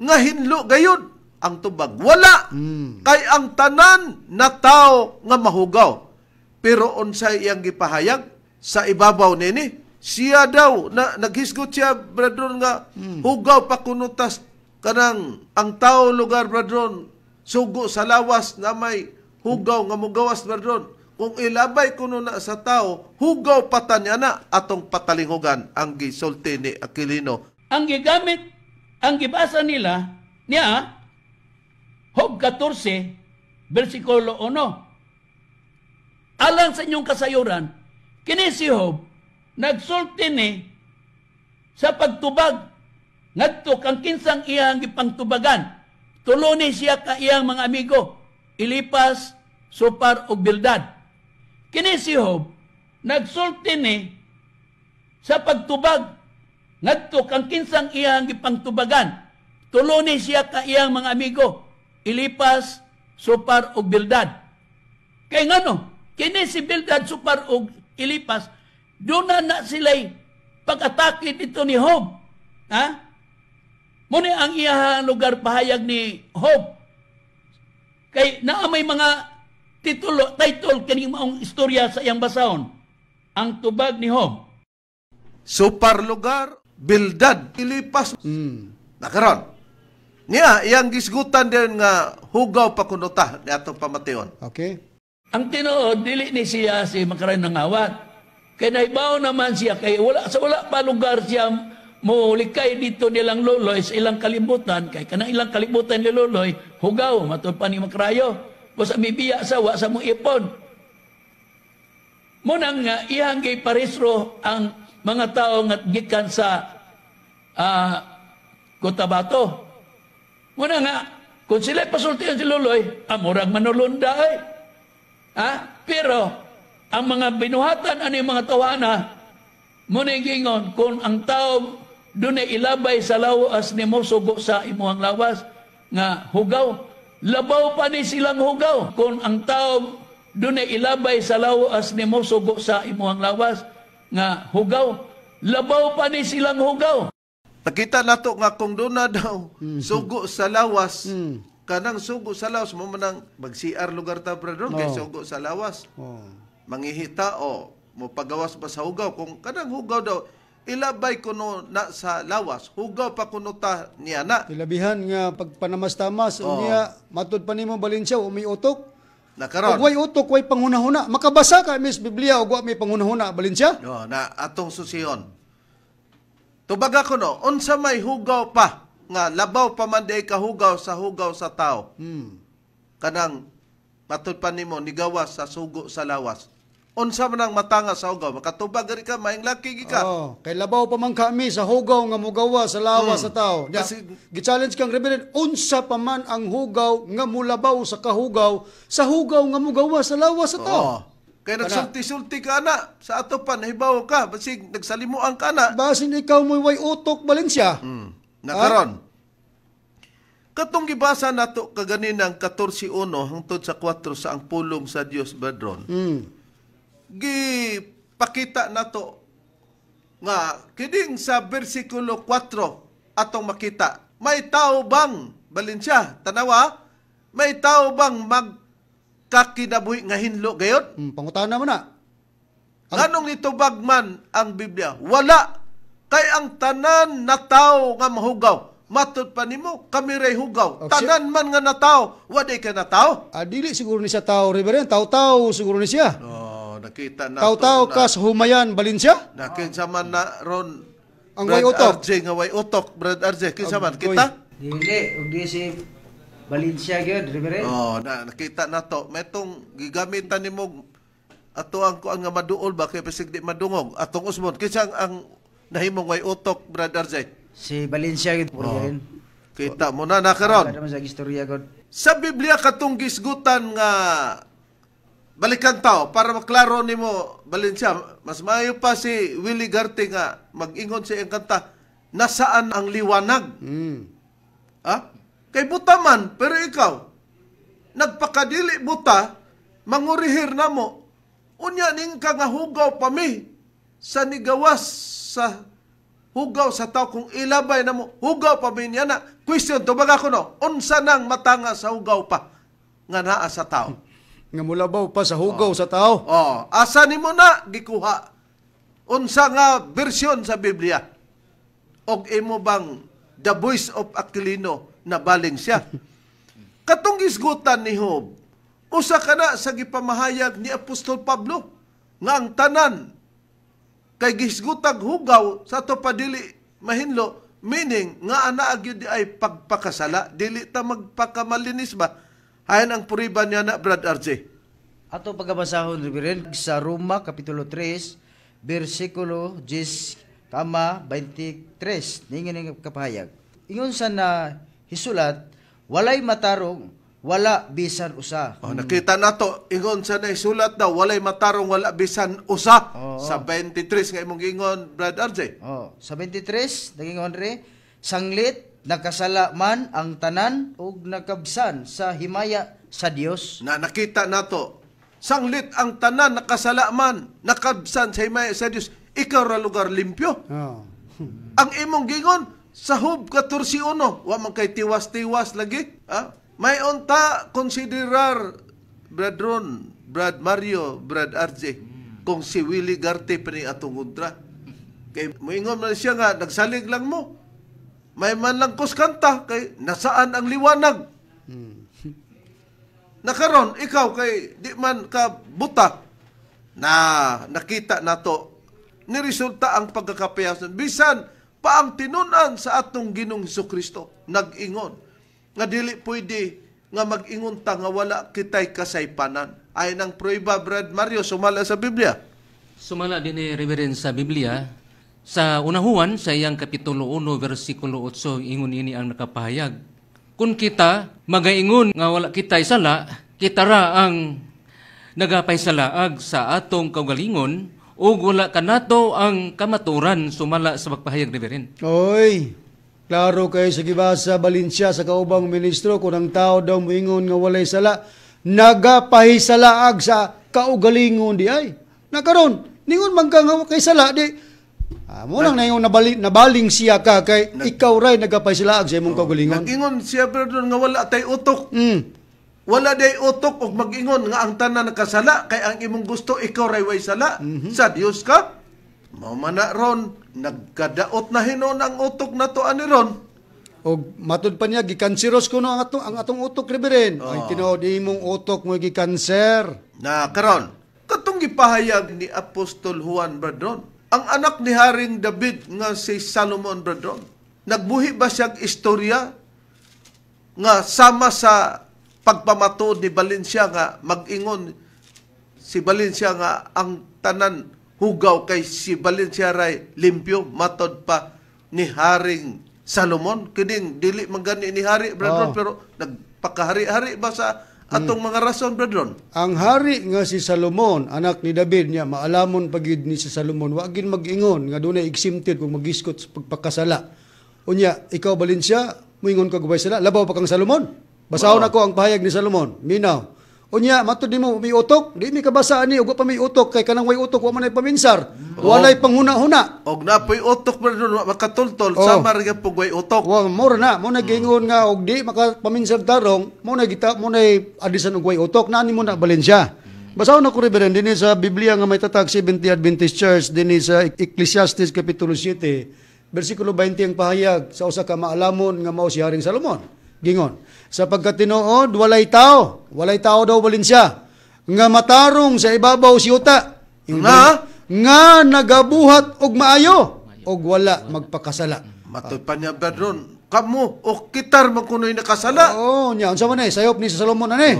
nga hinlo gayud? Ang tubag, wala. Kay ang tanan na tao nga mahugaw. Pero unsay iyang gipahayag sa ibabaw nini? Siya daw na naghisgot siya, brethren, nga hugaw pa kunutas kanang ang tao lugar, brethren, sugo sa lawas na may hugaw nga mugawas, brethren. Kung ilabay kuno na sa tao, hugaw pa tanya na atong patalinghugan ang gisulti ni Aquilino. Ang gigamit, ang gibasa nila niya, Job 14, versikulo 1. Alang sa inyong kasayuran, kini si Job, nagsulti ni sa pagtubag, ngadto kang kinsang iyang gipangtubagan. Tulo ni siya ka iyang mga amigo, Elipas, Sopar ug Bildad. Kini si Job, nagsulti ni sa pagtubag, ngadto kang kinsang iyang gipangtubagan. Tulo ni siya ka iyang mga amigo, Elipas, Sopar ug Bildad. Kay ngano, kini si Bildad, Sopar ug Elipas, doon na sila'y pag-atake dito ni Job. Ha? Muna ang iyang lugar pahayag ni Job. Kay naa may mga titulo, title kining maong istorya sa iyang basahon. Ang tubag ni Job. Sopar lugar, Bildad, Elipas. Nakaron. Niya, iyang gisgutan din nga hugaw pa kuno ta ni atong pamation. Okay. Ang tinuod, dili ni siya si Makarayon nangawat. Kay naibaw naman siya, kay wala, sa wala pa lugar siya mulikay dito nilang Loloy sa ilang kalibutan, kay kanang ilang kalibutan ni Loloy, hugaw, matod pa ni Makrayo. Basta mibiya sa wa sa mo ipon. Munang nga, iyang gay parisro ang mga tao nga gikan sa Cotabato. Muna nga, kung sila pasultihan si Loloy, amurag manulunda ay. Ha? Pero, ang mga binuhatan, ano yung mga tawana, muna yung gingon, kung ang tao doon ay ilabay sa lawas ni mo, sugo sa imuhang lawas, nga hugaw, labaw pa ni silang hugaw. Kung ang tao doon ay ilabay sa lawas ni mo, sugo sa imuhang lawas, nga hugaw, labaw pa ni silang hugaw. Nakita nato nga kung doon na daw sugo sa lawas, kanang sugo sa lawas mo manang mag-CR lugar ta, brethren, kay sugo sa lawas. Mangihita o mo pagawas ba sa hugaw, kung kanang hugaw daw ilabay kuno na sa lawas, hugaw pa kuno ta niya na. Ilabihan nga pagpanamastamas unya matud pa nimo Valencia umi utok. Nakaron. Og way utok, way panghunahuna. Makabasa ka mis Biblia og wa may panghunahuna, Valencia. Oh, na atong susiyon. Tubaga ko no, unsa may hugaw pa nga labaw pa man di kahugaw sa hugaw sa tao. Kanang matud pa nimo nigawas sa sugo sa lawas. Unsa man ang matanga sa hugaw, makatubag gani ka, maing laki gi ka. Oh, kay labaw pa man kami sa hugaw nga mugawa sa lawas sa tao. Kasi gi-challenge kang Reverend, unsa pa man ang hugaw nga mulabaw sa kahugaw sa hugaw nga mugawa sa lawas sa tao. Oh. Kay nagsulti-sulti ka na, sa ato pa, nahibaw ka, basig nagsalimuan ka na. Basin ikaw mo'y way utok, Valencia. Nakaron. Katong gibasa nato kaganinang 14:1 hangtod sa 4 sa ang pulong sa Dios, brethren. Gipakita nato nga kining sa bersikulo 4 atong makita. May tao bang, Valencia, tanawa, may tao bang magkakinabuhi nga hinlo gayod? Pangutana mo na. Nganong nitubag man ang Biblia? Wala. Kay ang tanan na tao nga mahugaw, matud pa nimo, kami ray hugaw. Okay. Tanan man nga natao, waday ka natao. Dili siguro ni siya tao, Reverend. Tao-tao siguro ni siya. Oh, nakita na. Tao-tao ka sa humayan, Valencia. Nakinsa man na ron Ang Brad way utok. RJ nga way utok, Brad RJ. Kinsa man Agoy. kita? Dili ug di si Valencia gyud, Reverend. Oh, na nakita na to. May tong gigamitan nimo ato ang kuan nga maduol ba kay bisig di madungog. Atong usmon kinsa ang nahimong way utok, Brad RJ? Si Valencia gyud, Reverend. Kita mo na nakaron. Kada man sa istorya gud. Sa Biblia katong gisgutan nga balikan tao para maklaro nimo, Valencia, mas maayo pa si Willie Garte nga mag-ingon sa iyang kanta, "Nasaan ang liwanag?" Ha? Kay buta man, pero ikaw nagpakadili buta, mangurihir na mo. Unya ning ka nga hugaw pa mi sa nigawas sa hugaw sa tao kung ilabay na mo, hugaw pa mi niya na. Question, tubag ako no, unsa nang matanga sa hugaw pa nga naa sa tao? Nga mulabaw pa sa hugaw sa tao. Oh, asa nimo na gikuha? Unsa nga bersyon sa Biblia? Og imo bang the voice of Aquilino na baling siya? Katong gisgutan ni Job, usa ka na sa gipamahayag ni Apostol Pablo nga ang tanan kay gisgutag hugaw sa ato padili mahinlo, meaning nga ana gyud ay pagpakasala, dili ta magpakamalinis ba? Hayan ang puriba niya na, Brad RJ. Ato pagabasahon, Reverend, sa Roma kapitulo 3 bersikulo 10 kama 23 ningon ning kapahayag. Ingon sa na hisulat, walay matarong, wala bisan usa. Oh, nakita nato ingon sa naisulat daw walay matarong, wala bisan usa. Oo. Sa 23 nga imong giingon, Brad RJ. Oh, sa 23 nagingon re, sanglit nakasala man ang tanan ug nakabsan sa himaya sa Dios. Na nakita nato sanglit ang tanan nakasala man, nakabsan sa himaya sa Dios. Ikaw ra lugar limpyo. Ang imong gingon sa Hub 14:1, wa man kay tiwas-tiwas lagi. Ha? May unta konsiderar, Brad Ron, Brad Mario, Brad RJ, kung si Willie Garte pa ni atong kontra. Kay moingon man siya nga nagsalig lang mo. May man lang kus kanta kay "Nasaan ang liwanag?" Nakaron ikaw kay di man ka buta na nakita nato ni resulta ang pagkakapayasan. Bisan pa ang tinun-an sa atong Ginoong Kristo nag-ingon nga dili pwede nga mag-ingon ta nga wala kitay kasaypanan. Ay nang prueba, Brad Mario, sumala sa Biblia. Sumala din ni Reverend sa Biblia, sa unahuan sa iyang kapitulo 1 versikulo 8, ingon ini ang nakapahayag. Kung kita magaingon nga wala kita sala, kita ra ang nagapaysalaag sa atong kaugalingon ug wala kanato ang kamaturan, sumala sa pagpahayag, Reverend. Oy, klaro kay sa gibasa, Valencia, sa kaubang ministro, kung ang tao daw moingon nga walay sala, nagapahisalaag sa kaugalingon di ay. Nakaron, ningon man ka nga kay sala di mo lang na yung nabaling siya ka kay ikaw ray nagapahisalaag sa imong kaugalingon. Nag-ingon siya pero nga wala tay utok. Wala day utok og mag-ingon nga ang tanan nakasala kay ang imong gusto ikaw ray way sala. Sa Dios ka. Mao man na ron nagkadaot na hinon ang utok nato ani ron. Og matud pa niya gikanseros kuno ang atong utok, Reverend. Ay tinuod imong utok mo gikanser. Na karon katong gipahayag ni Apostol Juan, Bradron, ang anak ni Haring David nga si Solomon, Bradron. Nagbuhi ba siyang istorya nga sama sa pagpamatuod ni Valencia nga mag-ingon si Valencia nga ang tanan hugaw kay si Valencia ray limpyo matod pa ni Haring Salomon? Kining dili man gani ni hari, Bradron, pero nagpakahari-hari ba sa atong mga rason, Bradron? Ang hari nga si Salomon, anak ni David niya, maalamon pagid ni si Salomon, wa gin mag-ingon nga dunay exempted kung magiskot sa pagpakasala. Unya, ikaw Valencia, moingon ka gubay sala, labaw pa kang Salomon. Basahon ako ang pahayag ni Salomon. Minaw. Unya, matud nimo may utok, di mi kabasa ani ug wa pa may utok kay kanang way utok wa man ay paminsar. Walay panghuna-huna. Og napoy utok, Bradron, wa makatultol sama ra gyud way utok. Wa mo na, mo na giingon nga og di makapaminsar tarong, mo na gita mo na adisan og way utok na mo na Valencia. Basahon ako, Reverend, dinhi sa Biblia nga may tatag Seventh Adventist Church, dinhi sa Ecclesiastes kapitulo 7, bersikulo 20 ang pahayag sa usa ka maalamon nga mao si Haring Salomon. Gingon, sapagkat tinuod walay tao daw, Valencia, nga matarong sa ibabaw sa yuta. Nga? Nga nagabuhat og maayo. og wala magpakasala. Matoy pa niya brethren, kamo o kitar man kuno'y nakasala. Oo, nya unsa man eh sayop ni sa Solomon ani.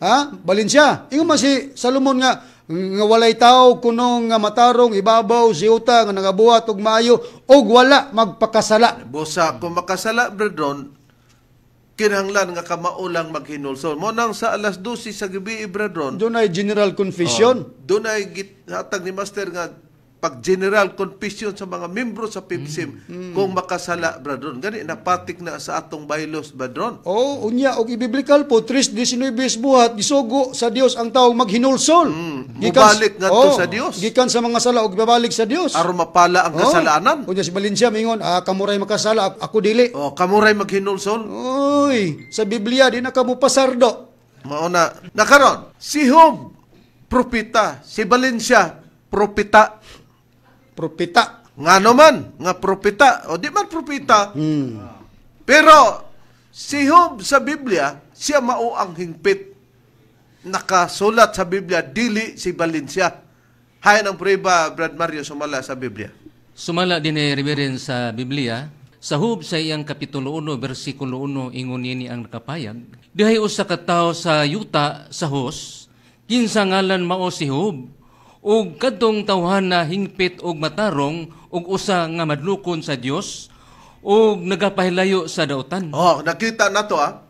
Ha? Balin siya. Ingon man si Solomon nga nga walay tawo kuno nga matarong ibabaw si uta nga nagabuhat og maayo og wala magpakasala. Busa kung makasala brethren, kinahanglan nga kamao lang maghinulsol. Mo nang sa alas 12 sa gabi, brethren, Doon ay general confession. Doon ay hatag ni Master nga pag general confession sa mga membro sa PBCM kung makasala, brethren. Gani napatik na sa atong bylaws, brethren. Oh, unya og ibiblical po 3:19 buhat gisugo sa Dios ang tawo maghinulsol. Mubalik ngadto sa Dios. Gikan sa mga sala og babalik sa Dios. Aron mapala ang kasalanan. Unya si Valencia mingon, kamuray makasala, ako dili. Oh, kamuray maghinulsol. Uy, sa Biblia di na kamo pasardo. Mao na. Nakaron, si Job propeta, si Valencia propeta. Propeta. Ngano man nga propeta o di man propeta. Pero si Job sa Biblia, siya mao ang hingpit. Nakasulat sa Biblia, dili si Valencia. Hay ng prueba, Brad Mario, sumala sa Biblia. Sumala din ni Reverend sa Biblia, sa Hub sa iyang Kapitulo 1, versikulo 1, ingon nini ang nakapayag. Dihay usa ka tawo sa yuta sa Hus, kinsa ngalan mao si Job, ug kadtong tawhana hingpit og matarong ug usa nga madlukon sa Dios ug nagapahilayo sa dautan. Oh, nakita na to ah.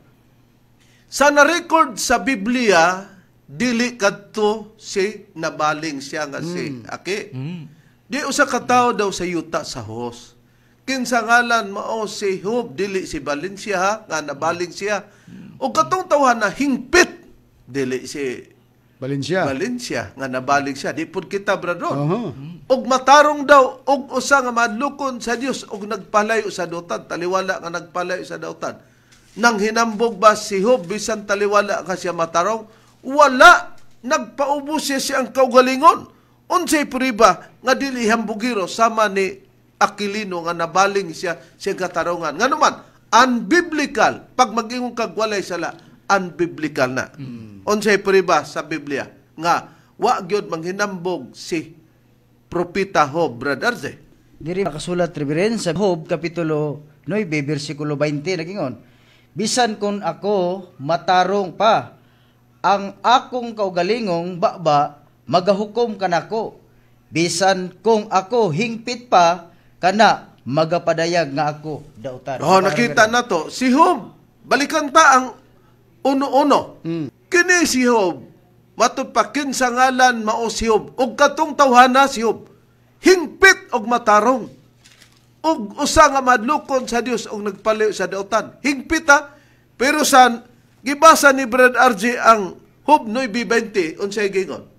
Sa na-record sa Biblia, dili kadto si nabaling siya nga si Aki. Di usa ka tawo daw sa yuta sa Hus. Kinsa ngalan mao si Job, dili si Valencia ha, nga nabaling siya. O katong tawhan na hingpit, dili si Valencia. Valencia nga nabaling siya. Di pud kita, brother. Aha. Og matarong daw og usa nga madlukon sa Dios og nagpalayo sa dautan, taliwala nga nagpalayo sa dautan. Nang hinambog ba si Job bisan taliwala ka siya matarong? Wala, nagpaubos siya siyang kaugalingon. Unsay prueba nga dili hambugiro sama ni Aquilino nga nabaling siya siyang katarungan? Ngano man, unbiblical. Pag mag-ingon kag walay sala, unbiblical na. Unsay prueba sa Biblia nga wa gyud manghinambog si Propeta Job, Brother Ze? Diri nakasulat, Reverend, sa Job Kapitulo 9 versikulo 20, nagingon: "Bisan kung ako matarong pa, ang akong kaugalingong baba magahukom kanako. Bisan kung ako hingpit pa, kana magapadayag nga ako dautan." Oh, nakita na to. Si Job, balikan ta ang uno-uno. Kini si Job, matud pa kinsa ngalan mao si Job, ug katong tawhana si Job, hingpit og matarong. Ug usa nga madlukon sa Dios og nagpalayo sa dautan. Hingpit ha. Pero san gibasa ni Brad RJ ang Job 9:20, unsay gingon?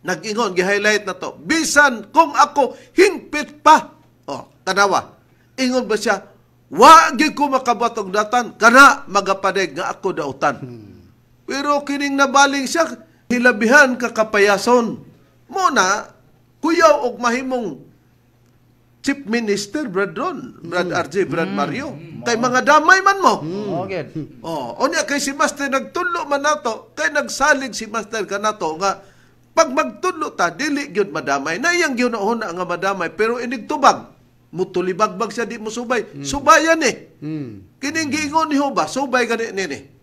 Nag-ingon, gi-highlight na to. "Bisan kung ako hingpit pa." Oh, tanawa. Ingon ba siya, "Wa gyud ko makabuhat og dautan, kana magapadayag nga ako dautan"? Pero kining nabaling siya, hilabihan ka kapayason. Muna, kuyaw og mahimong chief minister, Brad Ron, Brad RJ, Brad Mario. Kay mga damay man mo. Okay. Oh, unya kay si Master nagtudlo man nato, kay nagsalig si Master kanato nga pag magtudlo ta dili gyud madamay. Na iyang gyud nga madamay pero inig tubag mutulibagbag siya, di mo subay. Subayan eh. Kining giingon ni Huba, subay gani nini.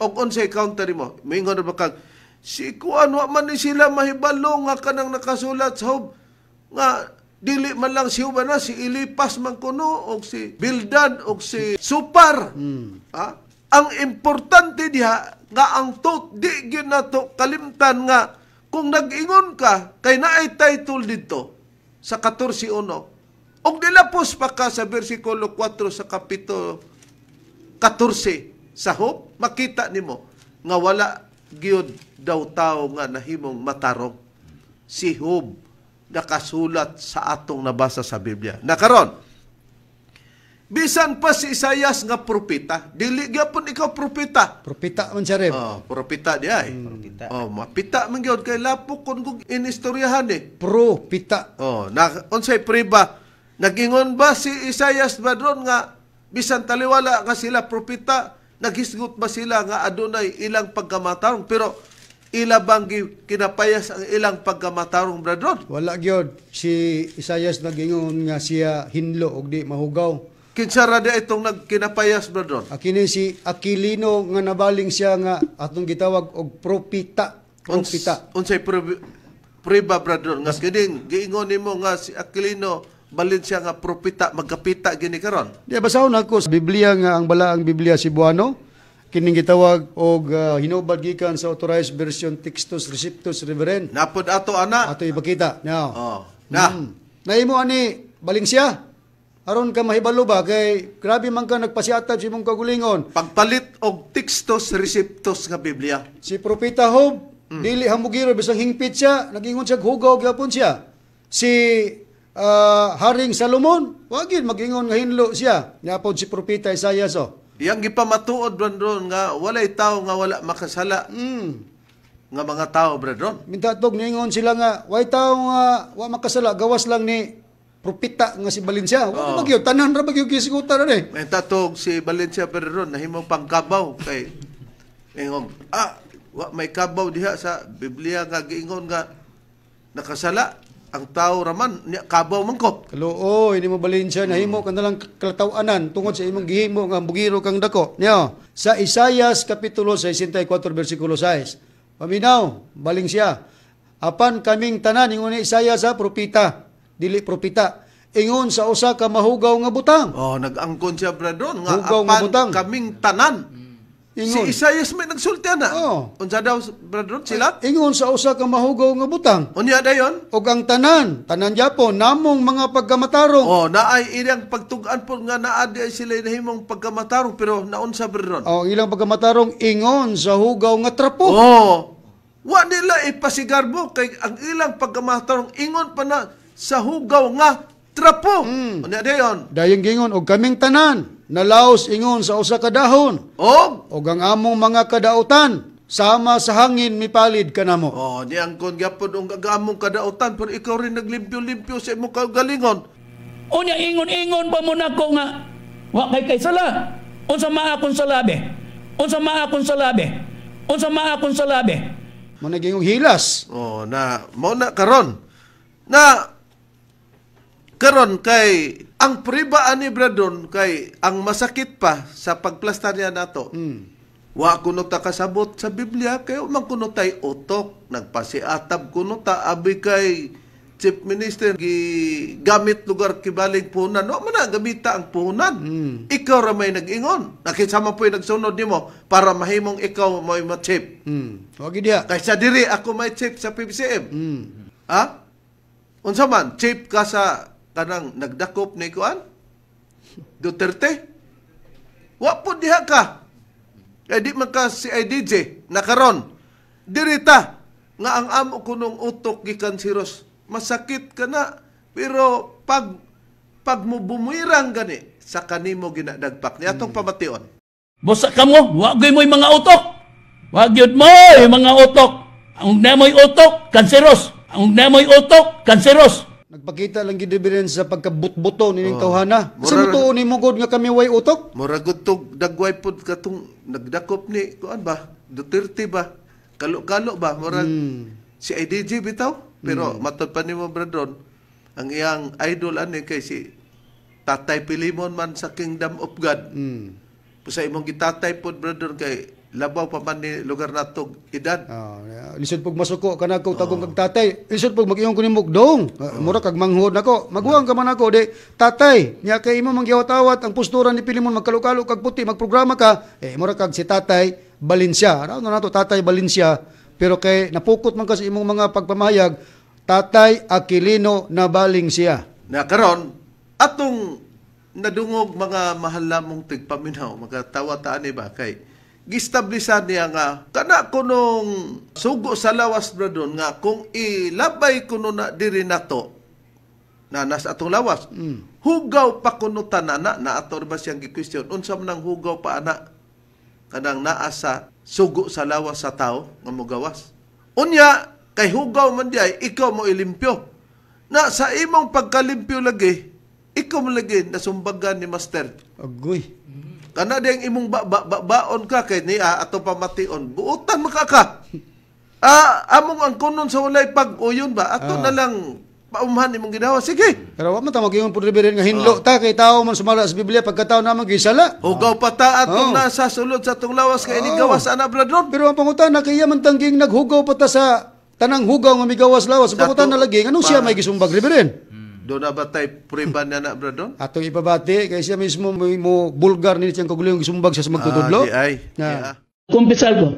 Og unsay counter mo? Moingon na ba kag si kuan, wa man ni sila mahibalo nga kanang nakasulat sa Job nga dili man lang si Huba na si Elipas man kuno og si Bildad og si Supar. Ha? Ang importante diha nga ang tot di gyud nato kalimtan nga kung nag-ingon ka kay naay title didto sa 14:1 og nilapos pa ka sa versikulo 4 sa kapitulo 14 sa Job, makita nimo nga wala gyud daw tao nga nahimong matarong. Si Job nakasulat sa atong nabasa sa Biblia. Nakaron, bisan pa si Isayas nga propeta, dili gyapon ikaw propeta. Propeta man siya, Rev. Oh, propeta di ay. Propeta. Oh, mapita man gyud kay lapok kun kung inistoryahan eh. Propita. Oh, na unsay priba? Nagingon ba si Isayas Badron nga bisan taliwala nga sila propeta, naghisgot ba sila nga adunay ilang pagkamatarong? Pero Ila bang kinapayas ang ilang pagkamatarong, brethren? Wala gyud si Isayas nagingon nga siya hinlo og di mahugaw. Kinsa ra di itong nagkinapayas, brethren? Akini si Aquilino nga nabaling siya nga atong gitawag og propita. Propita. Unsay priba, brethren, nga kining giingon nimo nga si Aquilino balin siya nga propita, magkapita gini karon? Di basahon ako sa Biblia nga ang balaang Biblia Cebuano kining gitawag og hinubad gikan sa Authorized Version Textus Receptus, Reverend. Napod ato ana. Ato ipakita. Now. Oh. Na. Naimo ani baling siya. Aron ka mahibalo ba kay grabe man ka nagpasiatad sa imong kagulingon. Pagpalit og Textus Receptus nga Biblia. Si Propeta Job, dili hamugiro bisang hingpit siya, nagingon siya hugaw gyapon siya. Si Haring Salomon, wagin magingon nga hinlo siya. Niapod si Propeta Isaiah so. Yang gipamatuod, brethren, nga walay tao nga wala makasala nga mga tao, brethren. Minta tog ningon sila nga way tao nga wa makasala gawas lang ni propeta nga si Valencia. Wa oh. Magyud tanan ra magyud gisigutan ani. Minta tog si Valencia, brethren, nahimo pangkabaw kay ingon wa may kabaw diha sa Biblia nga giingon nga nakasala ang tao raman niya kabaw man ko. Kaluoy nimo Valencia, nahimo ka nalang kalataw-anan tungod sa imong gihimo nga bugiro kang dako. Niyo sa Isaias kapitulo 64 bersikulo 6. Paminaw, baling siya. Apan kaming tanan ingon ni Isaias sa propeta, dili propeta, ingon sa usa ka mahugaw nga butang. Oh, nag-angkon siya, brethren, nga hugaw nga apan butang. Kaming tanan. Ingon. Si Isaias may nagsulti ana. Oh. Unsa daw, brethren, sila? Ingon sa usa ka mahugaw nga butang. Unya dayon? Og ang tanan, tanan gyapon namong mga pagkamatarong. Oh, naay ilang pagtug-an po nga naa di ay sila nahimong pagkamatarong pero naunsa, brethren? Oh, ang ilang pagkamatarong ingon sa hugaw nga trapo. Oh. Wa nila ipasigarbo kay ang ilang pagkamatarong ingon pa na sa hugaw nga trapo. Unya dayon? Dayon gingon og kaming tanan nalaos ingon sa usa ka dahon. Og og ang among mga kadautan sama sa hangin mipalid kanamo. Oh, niyang kon gyapon ang among kadautan pero ikaw rin naglimpyo-limpyo sa imong kaugalingon. Unya ingon-ingon pa mo nako nga wa kay kay sala. Unsa ma akong salabi? Unsa ma akong salabi? Unsa ma akong salabi? Mo nagingong hilas. Oh, na mao na karon. Na karon kay ang pribaan ni Bradon kay ang masakit pa sa pagplastar niya nato. Wa kuno ta kasabot sa Biblia kay man kuno tay utok, nagpasiatab kuno ta abi kay Chief Minister gigamit lugar kibaling puhunan. Wa man na gamita ang puhunan. Ikaw ra may nag-ingon. Nakisama po'y nagsunod nimo para mahimong ikaw mo'y ma-chief. Wa gid diha. Kaysa diri ako may chief sa PBCM. Ha? Unsa man chief ka sa kanang nagdakop ni kuan Duterte? Wa po diha ka. Kay di man ka si IDJ nakaron. Dirita nga ang amo kunong utok gikan si Ros. Masakit ka na pero pag mo bumuirang gani sa kanimo ginadagpak ni atong pamation. Busa kamo, wa gyud mo'y mga utok. Wa gyud mo'y mga utok. Ang namoy utok, kanseros. Ang namoy utok, kanseros. Nagpakita lang gid sa pagkabutbuto nining tawhana. Sa mutuo ni mo god nga kami way utok? Mura gud tog dagway pod katong nagdakop ni kuan ba? Duterte ba? Kalo-kalo ba? Murag si IDJ bitaw. Pero matod pa nimo, brethren, ang iyang idol ani kay si Tatay Pilimon man sa Kingdom of God. Sa imong gitatay pod, brethren, kay labaw pa man ni lugar natog edad. Lisod pug masuko kanako tagong kag tatay. Lisod pug mag-ingon ko nimo dong. Mura kag manghod nako. Maguwang ka man ako di tatay. Nya kay imo mangyawat-awat ang postura ni Pilimon magkalukalo kag puti magprograma ka. Eh mura kag si Tatay Valencia. Ano na nato Tatay Valencia pero kay napukot man ka sa imong mga pagpamahayag Tatay Aquilino nabaling siya. Na karon atong nadungog mga mahal namong tigpaminaw, magatawa ta ani ba kay gistablisan niya nga kana kunong sugo sa lawas, brethren, nga kung ilabay kuno na diri nato na nasa atong lawas, hugaw pa kuno tanana na ato ba siyang gi-question unsa man ang hugaw pa ana kanang naa sa sugo sa lawas sa tao nga mogawas. Unya kay hugaw man diay ikaw mo ilimpyo na sa imong pagkalimpyo lagi ikaw mo lagi nasumbagan ni Master. Agoy. Kana diyang imong baon ka kay niya ato pamation, buotan maka ka. Among ang kunon sa walay pag-uyon ba? Ato na lang paumhan imong ginawa. Sige. Pero wa man ta mag-ingon po, Reverend, nga hinlo ta kay tao man sumala sa Biblia, pagkatao naman gisala. Hugaw pa ta atong nasa sulod sa atong lawas kay ini gawas ana, brethren. Pero ang pangutana kay iya man tangging naghugaw pa ta sa tanang hugaw nga migawas lawas. Ang pangutana lagi nganong siya may gisumbag, Reverend? Do na ba tay priba niya na, brethren? Atong ipabati kay siya mismo mo bulgar ni siyang kagulong gisumbag siya sa magtutudlo. Di ay. Na. Yeah. Kumpisal ko.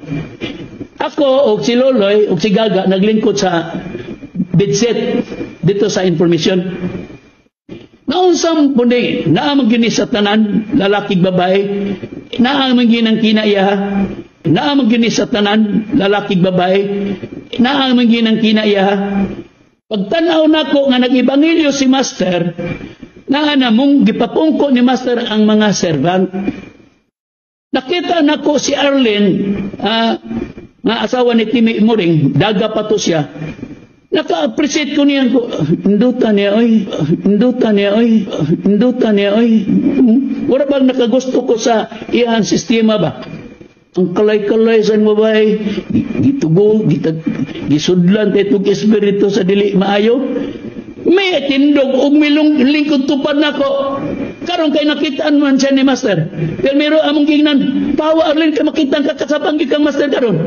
Ako og si Loloy og si Gaga naglingkod sa bedset dito sa information. Naunsam pundi, naa man gini sa tanan, lalaki babae, naa man gini ang kinaiya, naa man gini sa tanan, lalaki babae, naa man gini ang kinaiya. Pagtanaw nako nga nag-ebanghelyo si Master, naa na mong gipapungko ni Master ang mga servant. Nakita nako si Arlene, nga asawa ni Timmy Muring, daga pa to siya. Naka-appreciate ko niya ko, induta niya, oy, induta niya, oy, induta niya, oy. Wala bang nakagusto ko sa iyang sistema ba? Ang kalay-kalay sa babae, gitugo, gisudlan tayo itong espiritu sa dili maayo. May tindog og milong lingkod tupad nako. Karon kay nakitaan man siya ni Master. Pero mero among gingnan, pawa Arlene ka makitaan ka kasabang kang Master karon.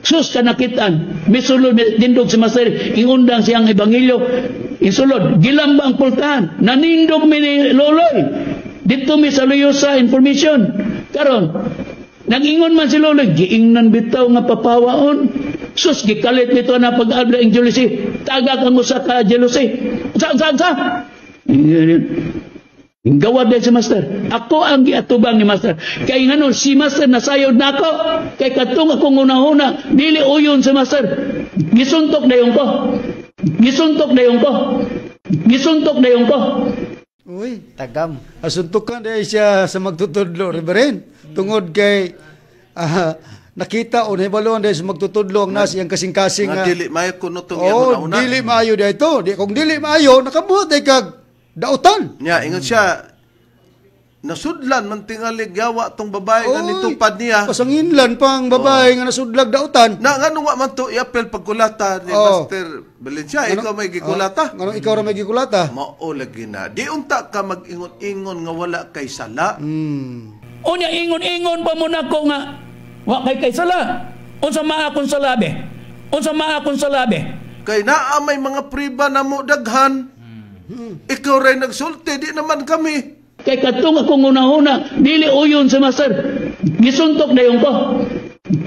Sus ka nakitaan. Misulod tindog si Master, ingundang siyang ebanghelyo. Insulod, gilamba ang pultahan. Nanindog mi ni Loloy. Dito mi sa Luyosa information. Karon, nag-ingon man si Loloy, giingnan bitaw nga papawaon. Sus, gikalit nito na pag-abla ang jealousy. Tagak ang usa ka jealousy. Sa, sa, sa! Gawa din si Master. Ako ang giatubang ni Master. Kay ngano si Master nasayod nako. Kay katong akong una-una, dili uyon si Master. Gisuntok dayon ko. Gisuntok dayon ko. Gisuntok dayon ko. Uy, Tagam. Asuntukan dahil siya sa magtutudlo, Reverend. Tungod kay nakita o nahibaluan dahil sa magtutudlo ang nasa iyang kasing-kasing Nga nga dili maayo kuno tong Oh, iyang una. dili maayo dahil ito. Di, kung dili maayo, nakabuhat ay kag dautan. Nya ingon siya nasudlan man tingali gawa tong babae nga Oy, nitupad niya. Pasanginlan pang babae nga nasudlag dautan. Na ngano wa man to iapel pagkulata ni Master Valencia, ikaw may gikulata. Ngano ikaw ra may gikulata? Mao lagi na. Di unta ka mag-ingon-ingon nga wala kay sala. Unya ingon-ingon pa mo nako nga wa kay kay sala. Unsa maa akong sala be? Unsa maa akong sala be? Kay naa may mga priba na mo daghan. Ikaw ray nagsulti, di naman kami. Kay katong akong una-una, dili uyon si Master. Gisuntok dayon ko.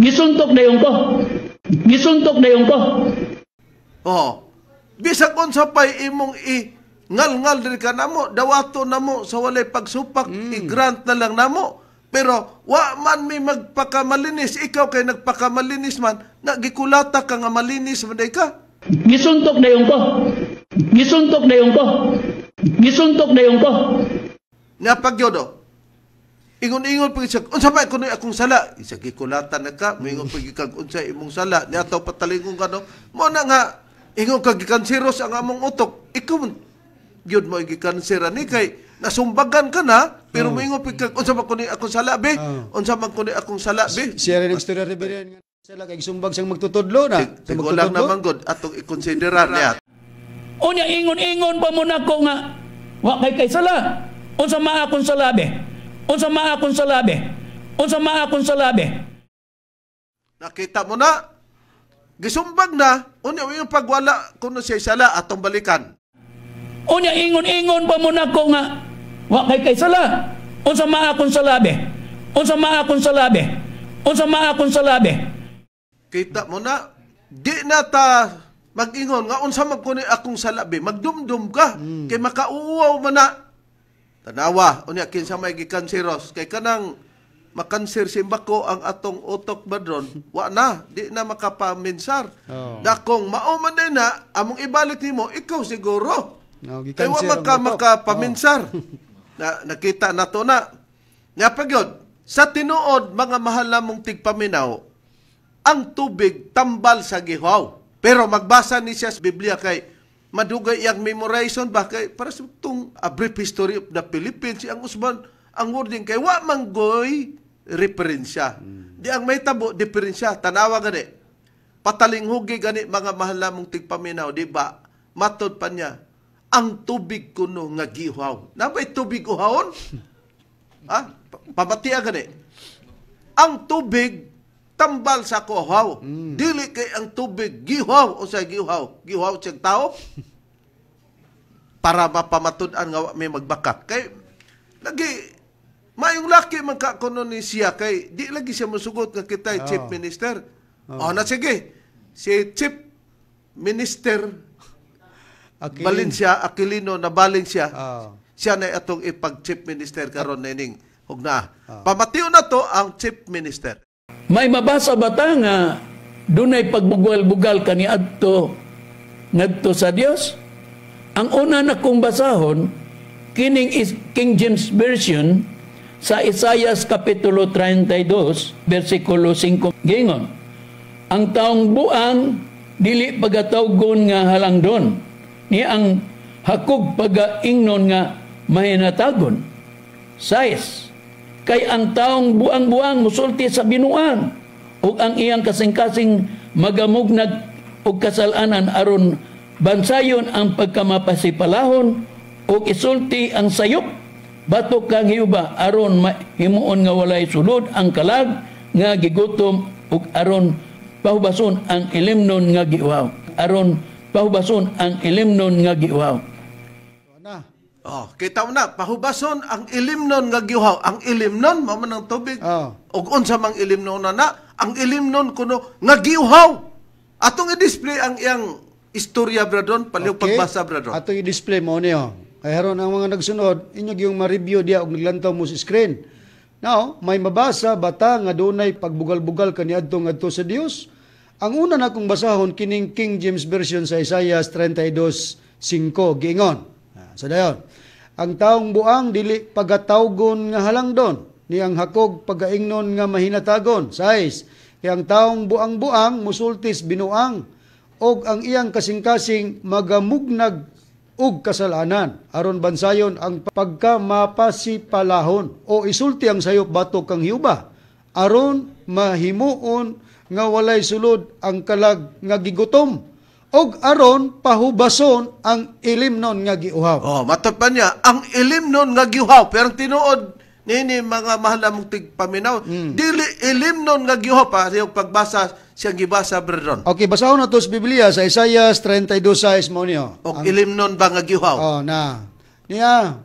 Gisuntok dayon ko. Gisuntok dayon ko. Oh. Bisag unsa pay imong i ngal-ngal diri ka namo, dawato namo sa walay pagsupak, i-grant na lang namo. Pero wa man mi magpakamalinis, ikaw kay nagpakamalinis man, nagikulata ka nga malinis man day ka. Gisuntok dayon ko. Gisuntok dayon ko. Gisuntok dayon ko. Nga pagyodo. Ingon-ingon pag siya, unsa man kuno akong sala? Isa gikulata na ka, moingon pag kag unsa imong sala, niataw patalingon ka no. Mo na nga ingon ka gikanseros ang among utok. Ikaw man gyud mo gikansera ni kay nasumbagan ka na, pero moingon pag kag unsa man kuno akong sala be? Unsa man kuno akong sala be? Siya rin ang istorya, Reverend. Sila kay gisumbag siyang magtutudlo na. Sa Tigulang magtutudlo. naman god atong ikonsiderar niya. Unya ingon-ingon pa mo nako nga wa kay kay sala. Unsa maa akong sala be? Unsa maa akong sala be? Unsa maa akong sala be? Nakita mo na, gisumbag na, unya yung pagwala kuno siya sala atong balikan. Unya ingon-ingon pa mo nako nga wa kay kay sala. Unsa maa akong sala be? Unsa maa akong sala be? Unsa maa akong sala be? Kita mo na, di na ta mag-ingon nga unsa man kuno akong sala be, magdumdum ka kay makauwaw man na. Tanawa, unya kinsa may gikanseros kay kanang makanser simbako ang atong utok badron, wa na, di na makapaminsar. Dakong mao man din na among ibalik nimo, ikaw siguro. No, Kay wa gikanser man ang ka utok. makapaminsar. Na, nakita na to na. Nga pagyod, sa tinuod mga mahal namong tigpaminaw, ang tubig tambal sa gihaw. Pero magbasa ni siya sa Biblia kay madugay iyang memorization ba kay para sa itong A Brief History of the Philippines ang usban ang wording kay wa manggoy referensya. Di ang may tabo diferensya tanawa gani. Patalinghugi gani mga mahal namong tigpaminaw, di ba? Matod pa niya, ang tubig kuno nga giuhaw. Nabay tubig uhawon? Ha? Pamatiya gani. Ang tubig tambal sa kuhaw. Dili kay ang tubig giuhaw o sa giuhaw. Giuhaw siyang tao para mapamatud-an nga may magbaka. Kay lagi maayong laki man ka kuno ni siya kay di lagi siya mosugot nga kita chief minister. Oh. Na sige. Si Chief Minister Aquilino. Valencia, Aquilino na Valencia. Siya na atong ipag Chief Minister karon nining hugna. Pamatiw na to ang Chief Minister. May mabasa ba ta nga dunay pagbugal-bugal kaniadto ngadto sa Dios? Ang una na kong basahon kining is King James Version sa Isaias Kapitulo 32 versikulo 5 gingon, ang taong buang dili pagatawgon nga halangdon, ni ang hakog pagaingnon nga mahinatagon. 6. Kay ang taong buang-buang musulti sa binuang, ug ang iyang kasing-kasing magamugnag og kasalanan aron bansayon ang pagkamapasipalahon, ug isulti ang sayop batok kang Jehova aron mahimuon nga walay sulod ang kalag nga gigutom, ug aron pahubason ang ilimnon nga giuhaw. Aron pahubason ang ilimnon nga giuhaw. Oh, kita mo na, pahubason ang ilimnon nga giuhaw. Ang ilimnon, mao man ang tubig. Og unsa mang ilimnon na, ang ilimnon kuno nga giuhaw. Atong i-display ang iyang istorya, bradon, palihog pagbasa, bradon. Atong i-display mo niyo. Kay haron ang mga nagsunod, inyo gyung ma-review diya og naglantaw mo sa screen. Now, may mabasa bata nga dunay pagbugal-bugal kaniadto ngadto sa Dios. Ang una na kong basahon kining King James Version sa Isaiah 32:5 giingon. So dayon, ang taong buang dili pagatawgon nga halangdon, ni ang hakog pagaingnon nga mahinatagon. 6. Kay ang taong buang-buang musultis binuang, og ang iyang kasing-kasing magamugnag og kasalanan aron bansayon ang pagkamapasipalahon, o isulti ang sayop batok kang Jehova aron mahimuon nga walay sulod ang kalag nga gigutom, og aron pahubason ang ilimnon nga giuhaw. Oh, matod pa niya ang ilimnon nga giuhaw. Pero tinuod nini mga mahal namong tigpaminaw, dili ilimnon nga giuhaw pa yung pagbasa siyang gibasa, brethren. Okay, basahon na to sa Biblia sa Isaiah 32:6 mo niyo. Og ilimnon ba nga giuhaw? Oh, na. Niya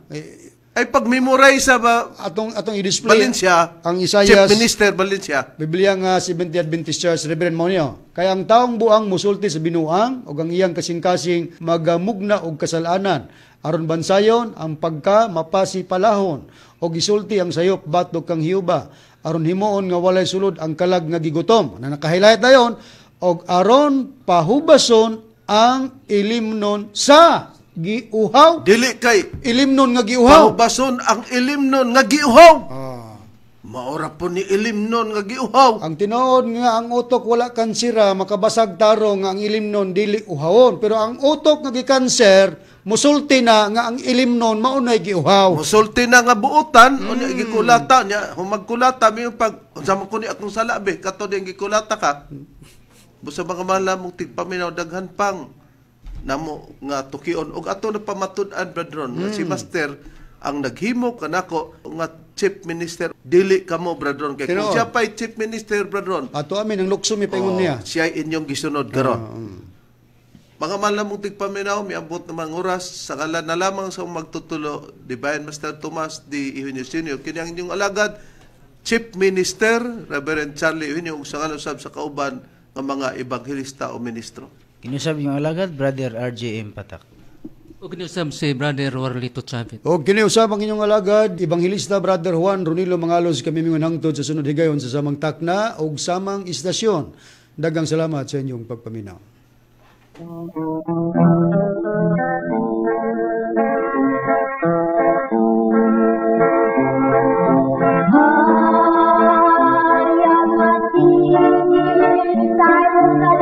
ay pag-memorize sa ba, atong i-display Valencia, ang Isaiah, Chief Minister Valencia. Biblia nga Seventh Adventist Church, Reverend Monio. Kaya ang taong buang musulti sa binuang og ang iyang kasing-kasing magamugna og kasalanan aron bansayon ang pagka mapasipalahon, og isulti ang sayop batok kang Jehova aron himuon nga walay sulod ang kalag nga gigutom. Na nakahilayat dayon, og aron pahubason ang ilimnon sa giuhaw. Dili kay ilimnon nga giuhaw. Pahubason ang ilimnon nga giuhaw. Maora po ni ilimnon nga giuhaw. Ang tinuod nga ang utok wala kansira, makabasag taro nga ang ilimnon dili uhawon. Pero ang utok nga gikanser, musulti na nga ang ilimnon maunay giuhaw. Musulti na nga buotan, unya gikulata nya, humagkulata mi pag unsa man kuni akong sala be, kato din gikulata ka. Busa mga mahal mong tigpaminaw daghan pang namo nga tukion og ato na pamatud-an, brethren, nga si Master ang naghimo kanako nga Chief Minister. Dili kamo, brethren, kay kung siya pa'y Chief Minister, brethren, ato amin ang lukso mi paingon niya, siya inyong gisunod karon. Mga mahal mong tigpaminaw, miabot na mga oras sa ngalan na lamang sa magtutulo Divine Master Tomas D. Eugenio Sr., kini ang inyong alagad Chief Minister Reverend Charlie Eugenio, ug sa ngalan usab sa kauban nga mga ebanghelista o ministro. Kinusab yung alagad, Brother RJM Patak. O kinusab si Brother Warlito Chavit. O kiniusab ang inyong alagad, Ebanghelista Brother Juan Ronilo Mangalos, kami mingon hangtod sa sunod higayon sa samang takna o samang istasyon. Dagang salamat sa inyong pagpaminaw. Maria, Maria,